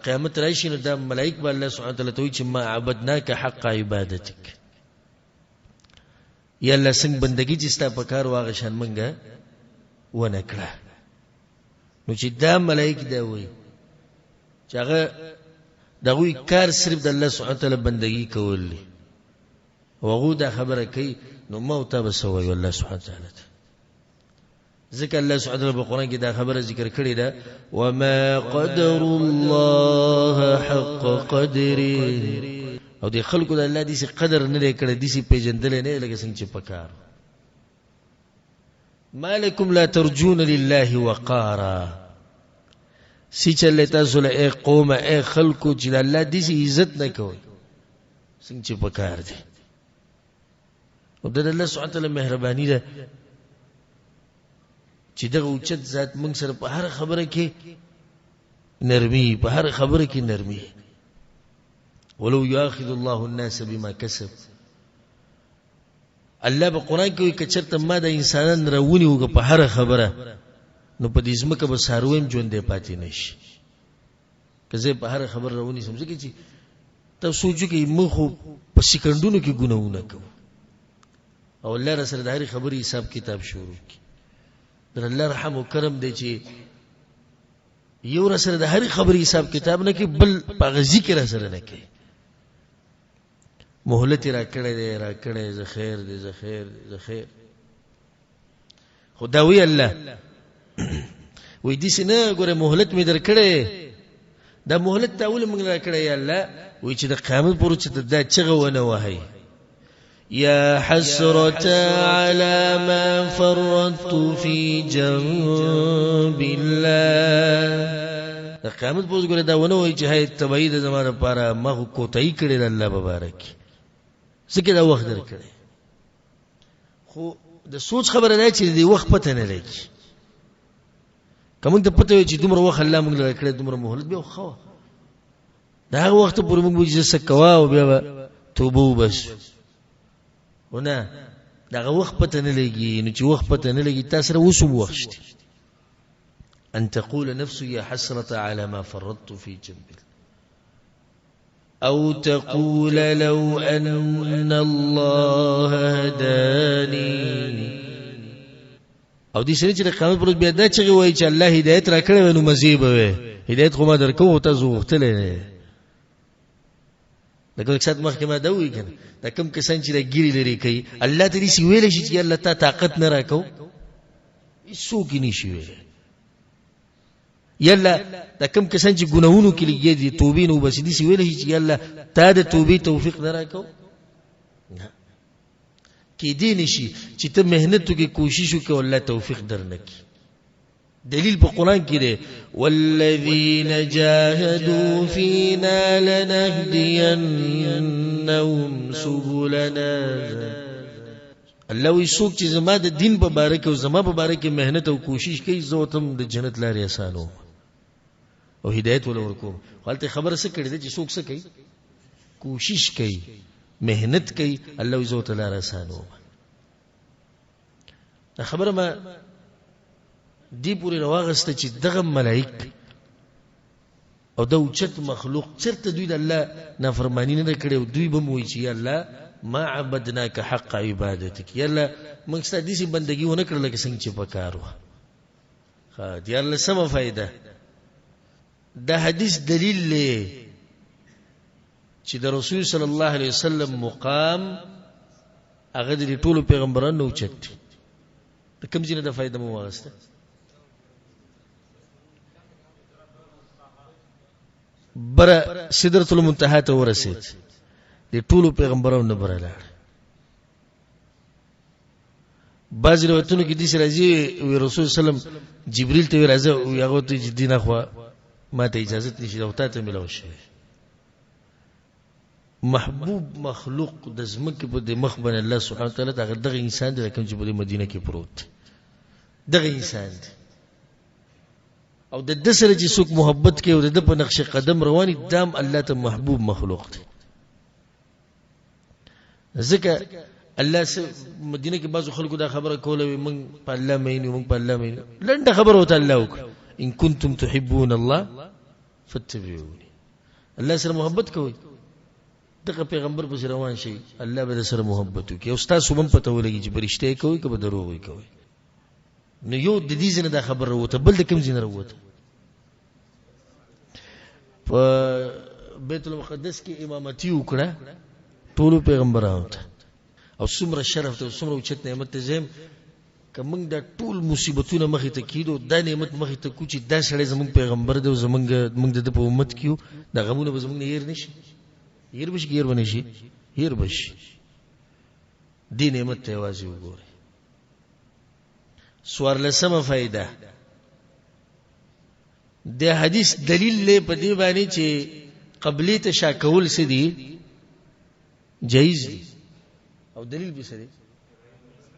قیامت راشي نو دا ملائک به الله سبحانه وتعالی ته وایي چې ما عبدناک حق عبادتک، یا الله څنګه بندګي چې ستا په کار واغه شان مونږه ونه کړه. نو چې دا ملائک دا وایي چې هغه د هغوی کار صرف د الله سبحانه وتعالی بندګي کول دي، او هغوی دا خبره کوي، نو ما او تا به څه وایو الله سبحانه وتعالی ته؟ ځکه الله سبحانه وتعالی په قرآن کې دا خبره ذکر کړې ده، وما قدر الله حق قدره. او د خلکو د الله داسې قدر نه دی کړی، داسې پېژندلی نه دی لکه څنګه چې پکار. ما لکم لا ترجون لله وقارا، سی چلې تاسو له ای قومه ای خلکو چې د الله داسې عزت نه کوئ څنګه چې پکار دی. او د الله سبحانه وتعالی مهرباني ده چې دغه اوچت ذات موږ سره په هر خبره کې نرمي، په هر خبره کې نرمي. ولو یاخذ الله الناس بما کسب، الله په قرآن کې وایي که چېرته ما د انسانان راونیو په هره خبره، نو په دې ځمکه به څاروی هم ژوندی پاتې نه شي. که زه په هره خبره راونیسم، ځکه چې تاسو سوچ وکړئ، موږ خو په سیکنډونو کې ګناهونه کوو او الله را سره د هرې خبرې حساب کتاب شروع کړي. در الله رحم او کرم دی چې یو را سره د هرې خبرې حساب کتاب نه کوي، بل په هغه ذکر را سره نه کوي. مهلت یې راکړی دی، راکړی، زه خیر دی، زه خیر دی، زه خیر. خو دا وی الله وی داسې نه ګوره، مهلت مې درکړی، دا مهلت تا ولې موږ راکړی یا الله؟ وی چې د قیامت پورې چې ته دا چغه ونه وهې، یا حسرة على ما فرطت في جنب الله. د قیامت پورې ګوره دا ونه وایي چې هاي تبعی د زما لپاره، ما خو کوتاهي کړې ده الله مبارک، ځکه دا وخت درکړی. خو د سوچ خبره ده چې د وخت پته نه لګي. که موږ ته پته وي چې دومره وخت الله موږ له کړی، دومره مهلت، بیا خو د هغه وخت پورې موږ به څه کوه او بیا به توبه وباسو. خو نه، دغه وخت پته نه لګي. نو چې وخت پته نه لګي، تا سره اوس هم وخت شته. ان تقول نفس يا حسرة على ما فرطت في جنب، او تقول لو ان الله هداني. او دې سره چې د قیامت پر ورځ بیا دا چغې وایي چې الله هدایت راکړی وای نو مزې به وی، هدایت خو ما درکوو خو تاسو غوښتلی نه. لکه لږ ساعت مخکې ما دا وویل که نه، دا کوم کسان چې دا ږیرې لرې کوي، الله ته داسې ویلی شي چې الله تا طاقت نه راکوو؟ هېڅوک یې نه شي ویلی. یلا دا کوم کسان چې ګناهونو کې لګیا دي، توبې نه وباسي، داسې ویلی شي چې یاالله تا د توبې توفیق نه راکوو؟ نه کېدی نه شي چې ته محنت وکړې، کوشش وکړې او الله توفیق درنه کړي. دلیل په قرآن کې دی، والذین جاهدوا فینا لنهدینهم سبلنا. الله وایي څوک چې زما د دین په باره کې او زما په باره کې محنت او کوشش کوي، زه ورته هم د جنت لارې اسانوم او هدایت وله ورکوم. خو هلته خبره څه کړې ده چې څوک څه کوي؟ کوشش کوي، محنت کوي، الله وایي زه ورته لاره اسانوم. دا خبره ما دې پورې راواغسته چې دغه ملایک او دا اوچت مخلوق چرته دوی د الله نافرمانی نه کړې، او دوی به وایي چې یا الله ما عبدناک حق عبادتک، یا الله موږ ستا داسې بندګي ونه کړه لکه څنګه چې پکار وه. ښه، دیارلسمه فایده، دا حدیث دلیل دی چې د رسول صلی الله علیه وسلم مقام هغه د ټولو پیغمبرانو اوچت دی. د کوم ځای نه دا فایده مو واخیسته؟ بره سدرة المنتهى ته ورسېد، د ټولو پیغمبرانو نه بره لاړ. بعض روایتونو کې داسې راځي، وی رسول صلی الله علیه وسلم جبريل ته وی راځه، وی هغه ته چې دینه خو ما ته اجازه نشي، دا تا ته ملاو شوی. محبوب مخلوق د ځمکې په دې مخ باندې الله سبحانه وتعالی ته هغه دغه انسان دی کوم چې په دې مدینه کې پروت دی، دغه انسان دی. او د ده سره چې څوک محبت کوي او د ده په نقش قدم روان دي، دا هم الله ته محبوب مخلوق دی. ځکه الله مدینه کې بعضو خلکو دا خبره کوله، وي موږ په الله مین یو، موږ په الله مین یو. لنډه خبره ورته الله وکړه، ان کنتم تحبون الله فاتبعوني. الله سره محبت کوئ، دغه پیغمبر پسې روان شئ، الله به در سره محبت وکړي او ستاسو به هم پته ولګي چې په رښتیا یې کوئ که په دروغ یې کوئ. نو یو د دې ځای نه دا خبره راووته، بل د کوم ځای نه راووته؟ په بیت المقدس کې امامتي وکړه ټولو پیغمبرانو ته، او څومره شرف ته، څومره اوچت نعمت ته. زه که موږ دا ټول مصیبتونه مخې ته کیدو، دا نعمت مخې ته کو چې دا سړی زموږ پیغمبر دی او موږ د ده په امت کې یو، دا غمونه به زموږ نه هېر نه شي. هېر به شي که هېر به نه شي؟ هېر به شي. دې نعمت ته یوازې وګورئ. څوارلسمه فایده، د حدیث دلیل دی په دې باندې چې قبلې ته شا کول څه دي؟ جایز دي. او دلیل به څه دی؟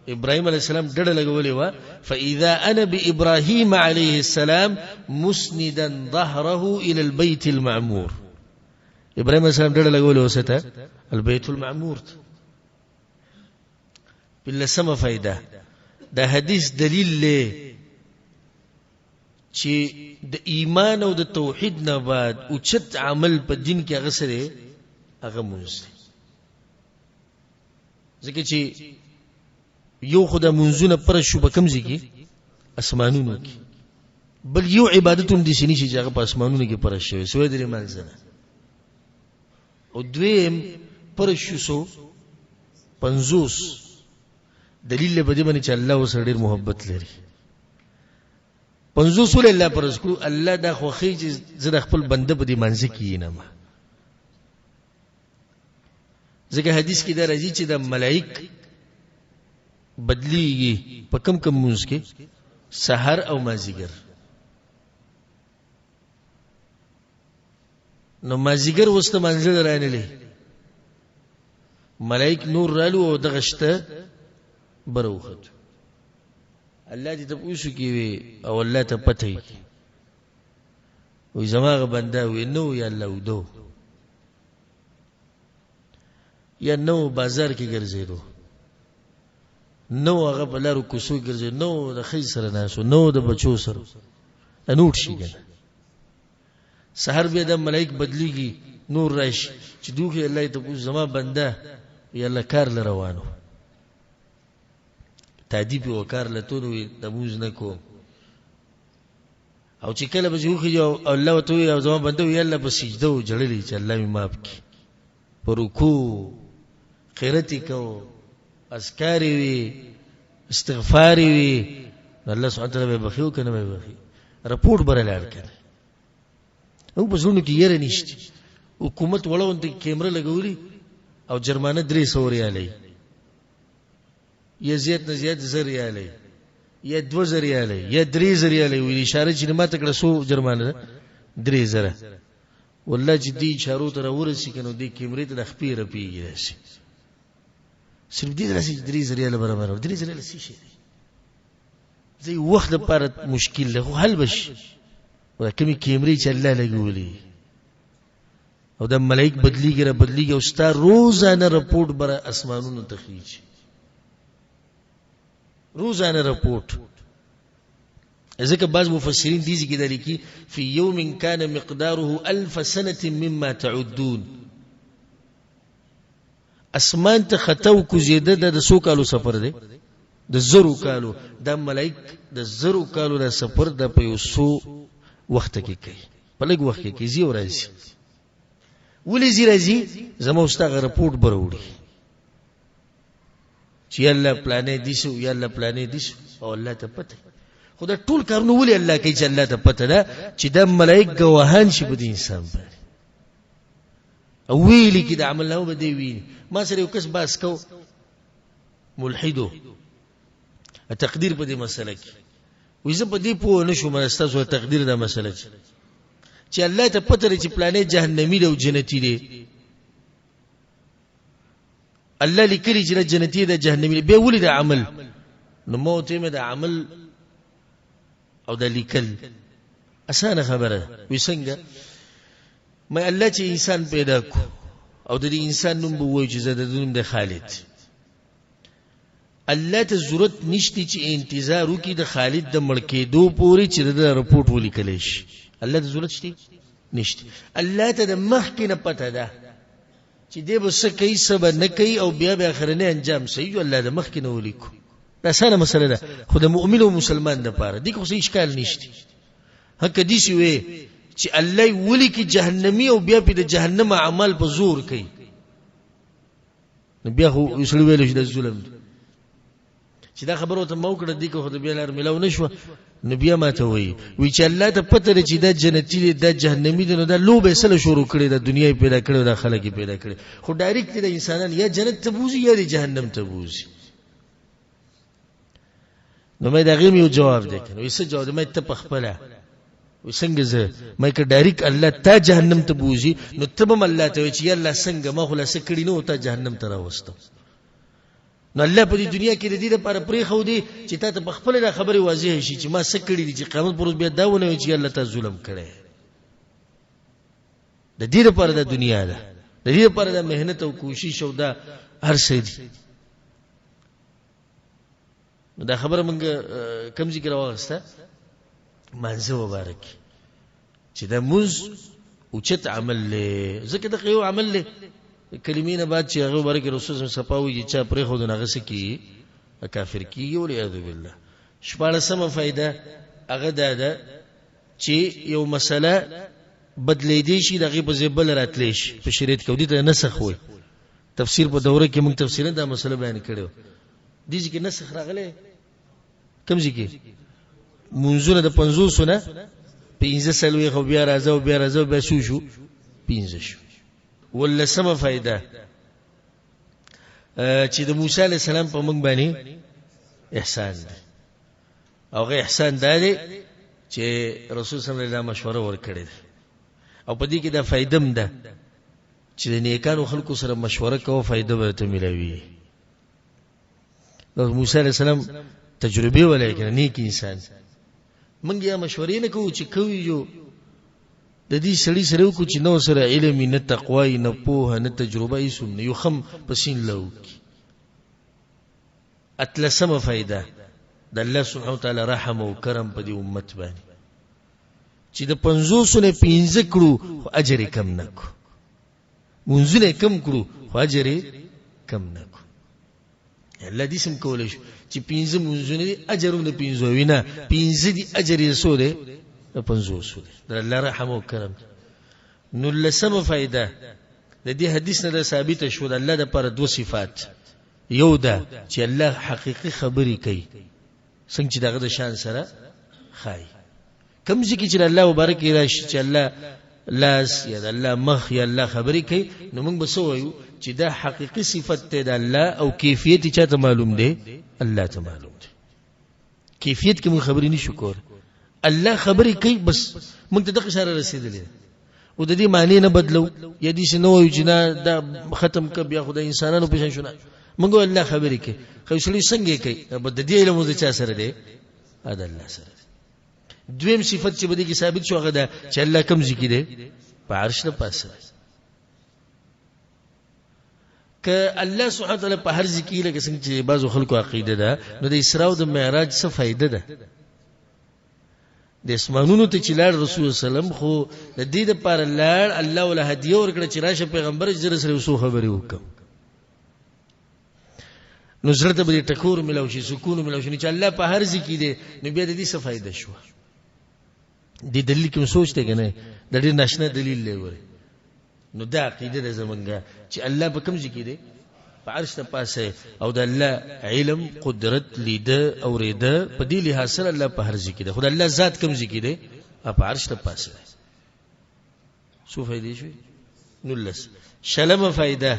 ابراهيم عليه السلام ډډه لګولې وه. فاذا انا بابراهيم عليه السلام مسندا ظهره الى البيت المعمور. ابراهيم عليه السلام ډډه لګولې وه څه ته؟ البيت المعمور ته. پنځلسمه فایده، دا حدیث دلیل دی چې د ایمان او د توحید نه بعد اوچت عمل په دین کې هغه څه دی؟ هغه مونځ دی. ځکه چې یو خو دا مونځونه پر شو په کوم ځای کې؟ اسمانونو کې. بل یو عبادت هم داسې نشي چې هغه په اسمانونو کې پر شوی سوی د لمانځه نه. او دویم پر شو سو 50 دلیل په دې باندې چې الله ورسره ډېر محبت لري. 50 ولې الله فرض کړو؟ الله دا خوښي چې زه د خپل بنده په دې منځ کې ینم. ځکه حدیث کې دا راځي چې د ملائک بدلیږي په کم کم مونځ کې، سحر او مازیګر. نو مازیګر وسته منزل رانلې، ملائک نور رالو او دغه شته بره وختو. الله دې ته پوښتنه کوي او الله ته پته وي. وی زما بنده وی نو یا الله ودو یا نو بازار کې ګرځېدو، نو هغه په لارو کوڅو کې ګرځېدو، نو د ښځې سره ناست و، نو د بچو سره نوټ شي که نه. سحر بیا د ملائک بدلیږي، نور راشي چې دوخي الله ته پوښ زما بنده یا الله کار له روانو تادیب یې وکار له تونو وي د مونځ نه کوم. او چې کله به چې وخیږي او الله ورته ووایي او زما بنده وي الله په سجده و ژړلي چې الله مې معاف کړي، په رکوع قرت یې کوو، اذکار یې وي، استغفار یې وي، نو الله سبحانه وتعالی به یې بخښي او که نه به یې بخښي؟ رپورټ به رالاړ که نه. موږ په زړونو کې یره نشته. حکومت وړه غونډه کې کیمره لګولي او جرمانه 300 ریاله یا زیات نه زیات 1000 ریاله یا 2000 ریاله یا 3000 ریاله وي. اشاره چې ماته کړه سو جرمانه ده 3000. والله چې دې اشارو ته راورسي که نو دې کیمرې ته د خپې رپېږي داسې. صرف دې داسې 3000 ریاله برابر 3000 ریاله څه شی دی؟ زه یو وخت لپاره مشکل دی خو حل به شي. دا کومې کیمرې چې الله لګولي او دا ملایک بدلیږي را بدلیږي او ستا روزانه رپورټ بره اسمانونو ته خیږي، روزانه رپورټ. ځکه بعض مفسرین دې ځای کې دا لیکي فی یوم کان مقداره الف سنة مما تعدون. اسمان ته خطا او کوزېده دا د څو کالو سفر دی؟ د زرو کالو. دا ملایک د زرو کالو دا سفر د په یو څو وخت کې کوي، په لږ وخت کې کوي، ځي او راځي. ولې ځي راځي؟ زما او ستا هغه رپورټ به راوړي چې یا الله پلانې دي شو، یا الله پلانې دي شو، او الله ته پته. خو دا ټول کارونه ولې الله کوي چې الله ته پته ده چې دا ملایک ګواهان شي په دې انسان باندې او ویلي کې د عمل نامه به دی ویني. ما سره یو کس بحث کو، ملحدو تقدیر په دې مسله کې، وایي زه په دې پوه نه شوم ستاسو تقدیر دا مسله چې الله ته پته لري چې پلانې جهنمي دی او جنتي دی، الله لیکلي چې جنتي دی جهنمي دی، بیا ولې د عمل؟ نو ما ورته ویل د عمل او د لیکل اسانه خبره ده. وایي څنګه؟ مې الله چې انسان پیدا کو او د دې انسان نوم به ووایو چې زه د نوم دی خالد، الله ته ضرورت نشته چې انتظار وکړي د خالد د مړ کېدو پورې چې د ده رپورټ ولیکلی شي. الله ته ضرورت شته؟ نشته. الله ته د مخکې نه پته ده چې دی به څه کوي څه به نه کوي او بیا به اخرنی انجام څه وي، الله د مخکې نه ولیکو. دا اسانه مسله ده خو د مؤمن او مسلمان دپاره دې کې خو څه اشکال نشته. هکه داسې وي چې الله یې ولیکي جهنمي او بیا پرې د جهنم اعمال په زور کوي، نو بیا خو یو سړي ویلی شي دا ظلم دی. چې دا خبره ورته ما وکړه، دې کې خو د بیا لار میلاو نه شوه. نو بیا ما ته وایي، وایي چې الله ته پته ده چې دا جنتي دی دا جهنمي دی، نو دا لوبه یې څله شروع کړې ده، دنیا یې پیدا کړې دا خلک یې پیدا کړي، خو ډایرکټ د انسانان یا جنت ته بوځي یا د جهنم ته بوځي. نو مې د هغې یو جواب دی که نه، وایي څه جواب دی؟ مې ته په خپله وایي څنګه زه؟ مې که ډایرکټ الله تا جهنم ته بوځي نو ته به هم الله ته وایي چې یا الله څنګه ما خو لا څه کړي نه وو تا جهنم ته راوستم. نو الله په دې دنیا کې د دې لپاره پرېښودې چې تا ته په خپله دا خبرې واضح شي چې ما څه کړي دي، چې قیامت پر ورځ بیا دا ونه وایي چې الله تا ظلم کړی. د دې لپاره دا دنیا ده، د دې لپاره دا محنت او کوشش او دا هر څه دي. نو دا خبره مونږ کوم ځای کې راواخیسته؟ مانځه مبارک چې دا مونځ اوچت عمل دی، ځکه دغه یو عمل دی. کلمې نه بعد چې هغه مبارک رسول صلی الله علیه وسلم وایي چې چا پرېښود نو هغه څه کېږي؟ کافر کېږي، والعیاذ بالله. شپاړسمه فایده هغه دا ده چې یو مسله بدلېدی شي، د هغې په ځای بله راتلی شي په شریعت کې، او دې ته نسخ وایي. تفسیر په دوره کې موږ تفصیلا دا مسله بیان کړې وه. دې ځای کې نسخ راغلی کوم ځای کې؟ منځونه د پنځوسو نه 45 خو بیا راځه او بیا راځه او بیا څو شو؟ 5 شو. ولسمه فایده چې د موسی علیه السلام په موږ باندې احسان دی، او هغه احسان دا دی چې رسول صلی الله علیه وسلم مشوره ورکړې ده، او په دې کې دا فایده هم ده چې د نیکانو خلکو سره مشوره کوه، فایده به ته ملوي. د موسی علیه السلام تجربې ولې کنه نیک انسان، موږ یې مشورې نه کوو چې کوي یو د دې سړي سره وکړو چې نو سره علم نه تقوا نه پوهه نه تجربه یې سم نه یو خم پسین لو کی. اتلسمه فایده د الله سبحانه وتعالی رحم او کرم په دې امت باندې چې د پنځوسو نه پنځه کړو خو اجر یې کم نه کړو، منځونه یې کم کړو خو اجر یې کم نه کړو. الله دې سم کولی شو چې پنځه منځونه دي اجر هم د پنځو وي، نه پنځه دي اجر یې څو دی؟ د پنځوسو دی. د الله رحم او کرم. نولسمه فایده د دې حدیث نه دا ثابته شوه د الله دپاره دوه صفات، یو دا چې الله حقیقي خبرې کوي څنګه چې د هغه د شان سره ښایي. کوم ځای کې چې د الله مبارک راشي چې الله لاس یا د الله مخ یا الله خبرې کوي، نو موږ به څه وایو؟ چې دا حقیقي صفت دی د الله او کیفیت یې چا ته معلوم دی؟ الله ته معلوم دی. کیفیت کې موږ خبرې نشو کولی، الله خبرې کوي بس موږ ته دغه اشاره رسېدلې ده، او د دې معنی نه بدلو یا دې نه وایو چې نه دا ختم کړه بیا خو د انسانانو په شان شو، نه موږ الله خبرې کوي. خو سړی څنګه یې کوي؟ د دې علم د چا سره دی؟ د الله سره دی. دویم صفت چې په دې کې ثابت شو هغه ده چې الله کوم ځای کې دی؟ په عرش د پاسه. که الله سبحانه وتعالی په هر ځای کې لکه څنګه چې بعضو خلکو عقیده ده، نو د اسراء او د معراج څه فایده ده؟ د اسمانونو ته چې لاړ رسول الله وسلم خو د دې دپاره لاړ، الله وله هدیه ورکړه چې راشه پیغمبر چې زه سره یو څو خبرې وکړم، نو زړه ته به دې ټکور ملاو شي، سکون ملاو شي. نو چې الله په هر ځای کې دی نو بیا د دې څه فایده شوه؟ دې دلیل کې سوچ دی که نه؟ دا ډېر ناشنا دلیل دی ګورې. نو دا عقیده ده زمونږ چې الله په کوم ځای کې دی؟ په عرش د پاسه، او د الله علم، قدرت، لیده، اورېده، په دې لحاظ سره الله په هر ځای کې دی. خو د الله ذات کوم ځای کې دی؟ په عرش د پاسه دی. څو فایدې شوې؟ 19. شلمه فایده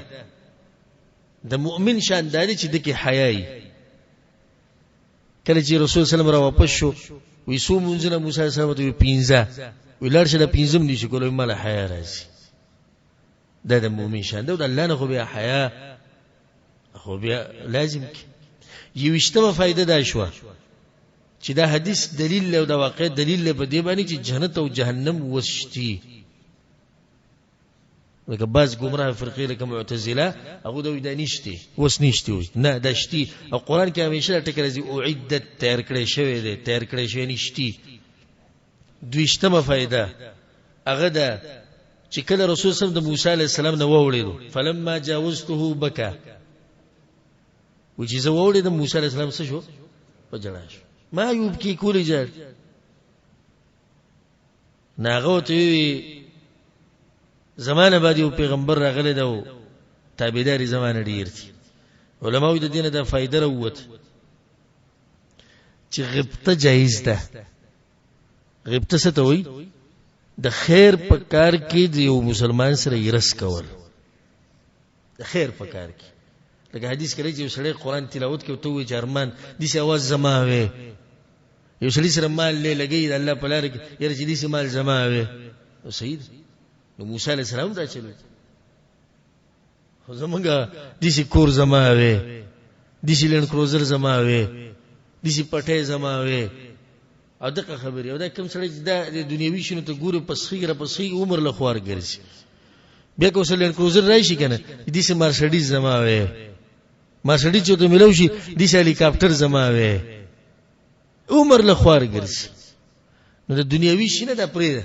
د مؤمن شان دا دی چې د کې حیا وي. کله چې رسول صلی الله علیه وسلم را واپس شو وی څو مونځونه موسی علیه السلام ته وی پنځه، وی لاړ شه دا پنځم نشي کولی، ماله حیا راځي. دا د مؤمن شان دی، او د الله نه خو بیا حیا خو بیا لازم کی. یوویشتمه فایده دا شوه چې دا حدیث دلیل دی او دا واقع دلیل دی په دې باندې چې جنت او جهنم وشتي. لکه بعض ګمراه فرقې لکه معتزله هغه دا وایي دا نشته، اوس نشته، اوس نه دا شتي. او قرآن کې همیشه دا ټکی راځي اعدت، تیار کړی شوی دی، تیار کړی شوی نشتي. دویشتمه فایده هغه ده چې کله رسول صلی الله علیه وسلم د موسی علیه السلام نه واوړېدو، فلما جاوزته بکا، و چې زه واوړېدم موسی علیه السلام څه شو؟ په ژړا شو. ما یبکي کولې ژړ. نو هغه ورته وویل زمانه بعد یو پیغمبر راغلی دی او تابعداري زمانه ډېر دي. علما وایي د دې نه دا فایده راووته چې غبطه جایز ده. غبطه څه ته وایي؟ د خیر په کار کې د یو مسلمان سره یرس کول، د خیر په کار کې. لکه حدیث کې راځي چې یو سړی قرآن تلاوت کوي ته وایي چې ارمان داسې اواز زما وی، یو سړي سره مال دی لګوي د الله په لاره کې، یاره چې داسې مال زما وی، نو صحیح دی. نو موسی علیه السلام دا چلو، خو زمونږ داسې کور زما وی، داسې لینډ کروزر زما وي، داسې پټی زما وي، او دغه خبرې. او دا کوم سړی چې دا د دنیوي شیانو ته ګوري، پسخېږي را پسخېږي، عمر له خوار ګرځي. بیا که ورسره لینډ کروزر راشي که نه، داسې مارسډیز زما وي، مارسډیز چې ورته میلاو شي، داسې هلیکاپټر زما وي، عمر له خوار ګرځي. نو د دنیوي شي نه دا پرېږده،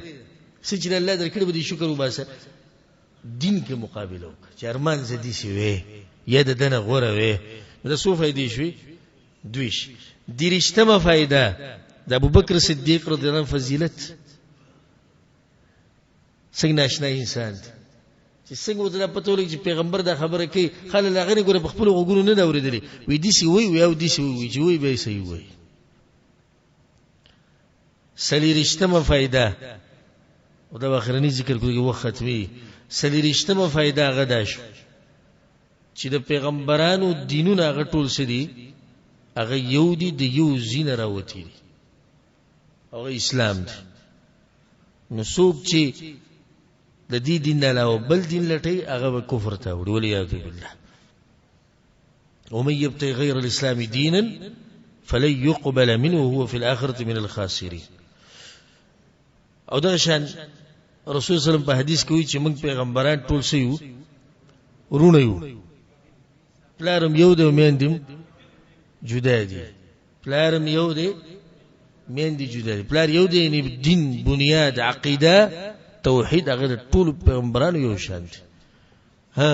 څه چې الله درکړي به دې شکر وباسه. دین کې مقابله وکړه چې ارمان زه داسې وی یا د ده نه غوره وی. نو دا څو فایدې شوې؟ دویش. دېرشتمه فایده د ابوبکر صدیق رضی الله عنه فضیلت. څنګه ناشنا انسان دی چې څنګه ورته دا پته ولګي چې پیغمبر دا خبره کوي، خلک له هغه نه ګوره په خپلو غوږونو نه ده اورېدلې، وایي داسې وایي، وایي او داسې وایي، چې وایي بیا یې صحیح وایي. څلېرشتمه فایده، او دا اخرنی ذکر کوي وخت ختمي. څلېرشتمه فایده هغه دا شو چې د پیغمبرانو دینونه هغه ټول څه دي؟ هغه یو دي، د یو ځای نه راوتي دي، هغه اسلام دی. نو څوک چې د دې دین نه علاوه بل دین لټوي هغه به کفر ته وړي، والعیاذ بالله. ومن يبتغي غير الاسلام دينا فلن يقبل منه وهو في الاخره من الخاسرين. او دا شان رسول صلی الله علیه وسلم په حدیث کې وایي چې موږ پیغمبران ټول څه یو؟ وروڼه یو. پلارم یو دی، میندې جدا دي. پلارم یو دی، میندې جدا دي. پلار یو دی، یعنی دین، بنیاد، عقیده، توحید هغه د ټولو پیغمبرانو یو شان دی. ها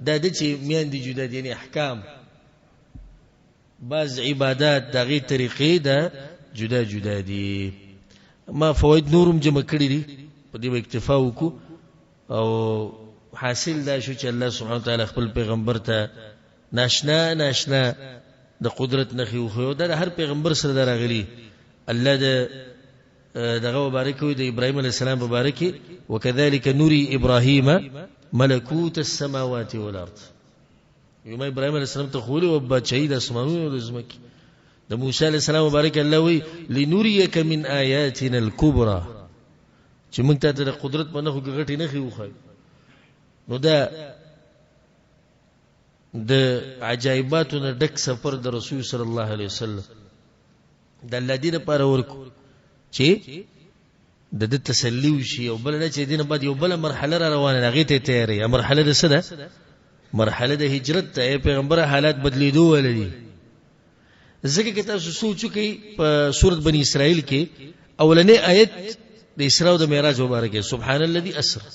دا د چې میندې جدا دي، یعنی احکام، بعض عبادات د هغې طریقې دا جدا جدا دي. ما فواید نورم جمع کړي دي، په دې به اکتفا وکړو. او حاصل دا شو چې الله سبحانه وتعالی خپل پیغمبر ته ناشنا ناشنا د قدرت نښې وښیو. دا د هر پیغمبر سره دا راغلي. الله د دغه مبارک وي، د ابراهیم علیه السلام مبارک، وکذلک نوري ابراهیم ملکوت السماوات والارض. یو ما ابراهیم علیه السلام ته ښوولې وه بادشاهي د اسمانونو د ځمکې. د موسی علیه السلام مبارک الله وایي لنریک من آیاتنا الکبرى، چې موږ ته د قدرت په نښو کې غټې نښې وښایو. نو دا د عجایباتو نه ډک سفر د رسول صلی الله علیه وسلم د الله دې لپاره ورکو چې د ده تسلي وشي، او بله دا چې دې نه بعد یو بله مرحله را روانه ده، هغې ته یې تیاری. مرحله د څه ده؟ مرحله د هجرت ته. ای پیغمبره حالات بدلېدو واله دي. ځکه که تاسو سوچ وکړئ په سورت بني اسرائیل کې اولنی آیت د اسراء او د معراج مبارک سبحان الذي اسرا،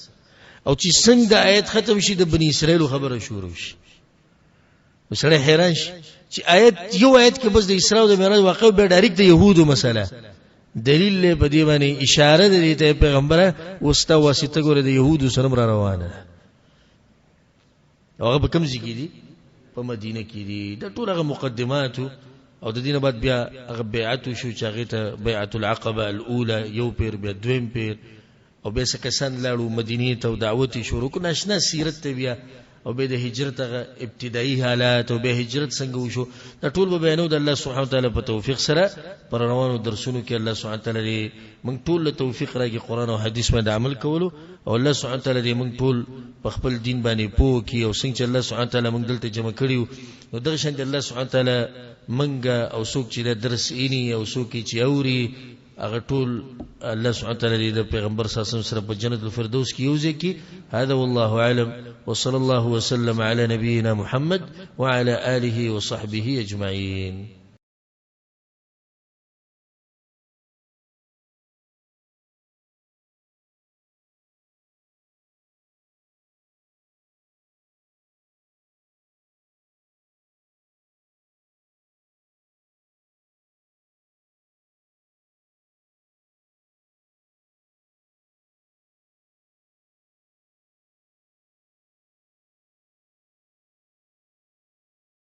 او چې څنګه د آیت ختم شي د بني اسرائیل خبره شروع شي، نو سړی حیران شي چې آیت یو آیت کې بس د اسراء او د معراج واقع بیا ډایرکټ د یهودو مسله دلیل له په دې باندې اشاره ده دې ته پیغمبره وستا واسطه ګوره د یهودو سره را روانه ده. هغه په کوم ځای کې دي؟ په مدینه کې دي. دا ټول هغه مقدمات او د دې نه بعد بیا هغه بیعت شو چې هغې ته بیعت العقبه الاولى، یو پیر بیا دویم پیر، او بیا څه کسان لاړو مدینې ته او دعوت یې شروع کړ. ناشنا سیرت ته بیا، او بیا د هجرت هغه ابتدایي حالات، او بیا هجرت څنګه وشو، دا ټول به بیانو د الله سبحانه وتعالی په توفیق سره پر روانو درسونو کې. الله سبحانه وتعالی دې موږ ټول له توفیق راکړي قرآن او حدیث باندې عمل کولو، او الله سبحانه وتعالی دې موږ ټول په خپل دین باندې پوه کړي. او څنګه چې الله سبحانه وتعالی موږ دلته جمع کړي یو، نو دغه شان دې الله سبحانه وتعالی موږ او څوک چې دا درس ایني او څوک چې اوري هغه ټول الله سبحانه وتعالی دې د پیغمبر صلی الله علیه وسلم سره په جنت الفردوس کې یو ځای کړي. هذا والله اعلم، وصلى الله وسلم على نبينا محمد وعلى آله وصحبه أجمعين.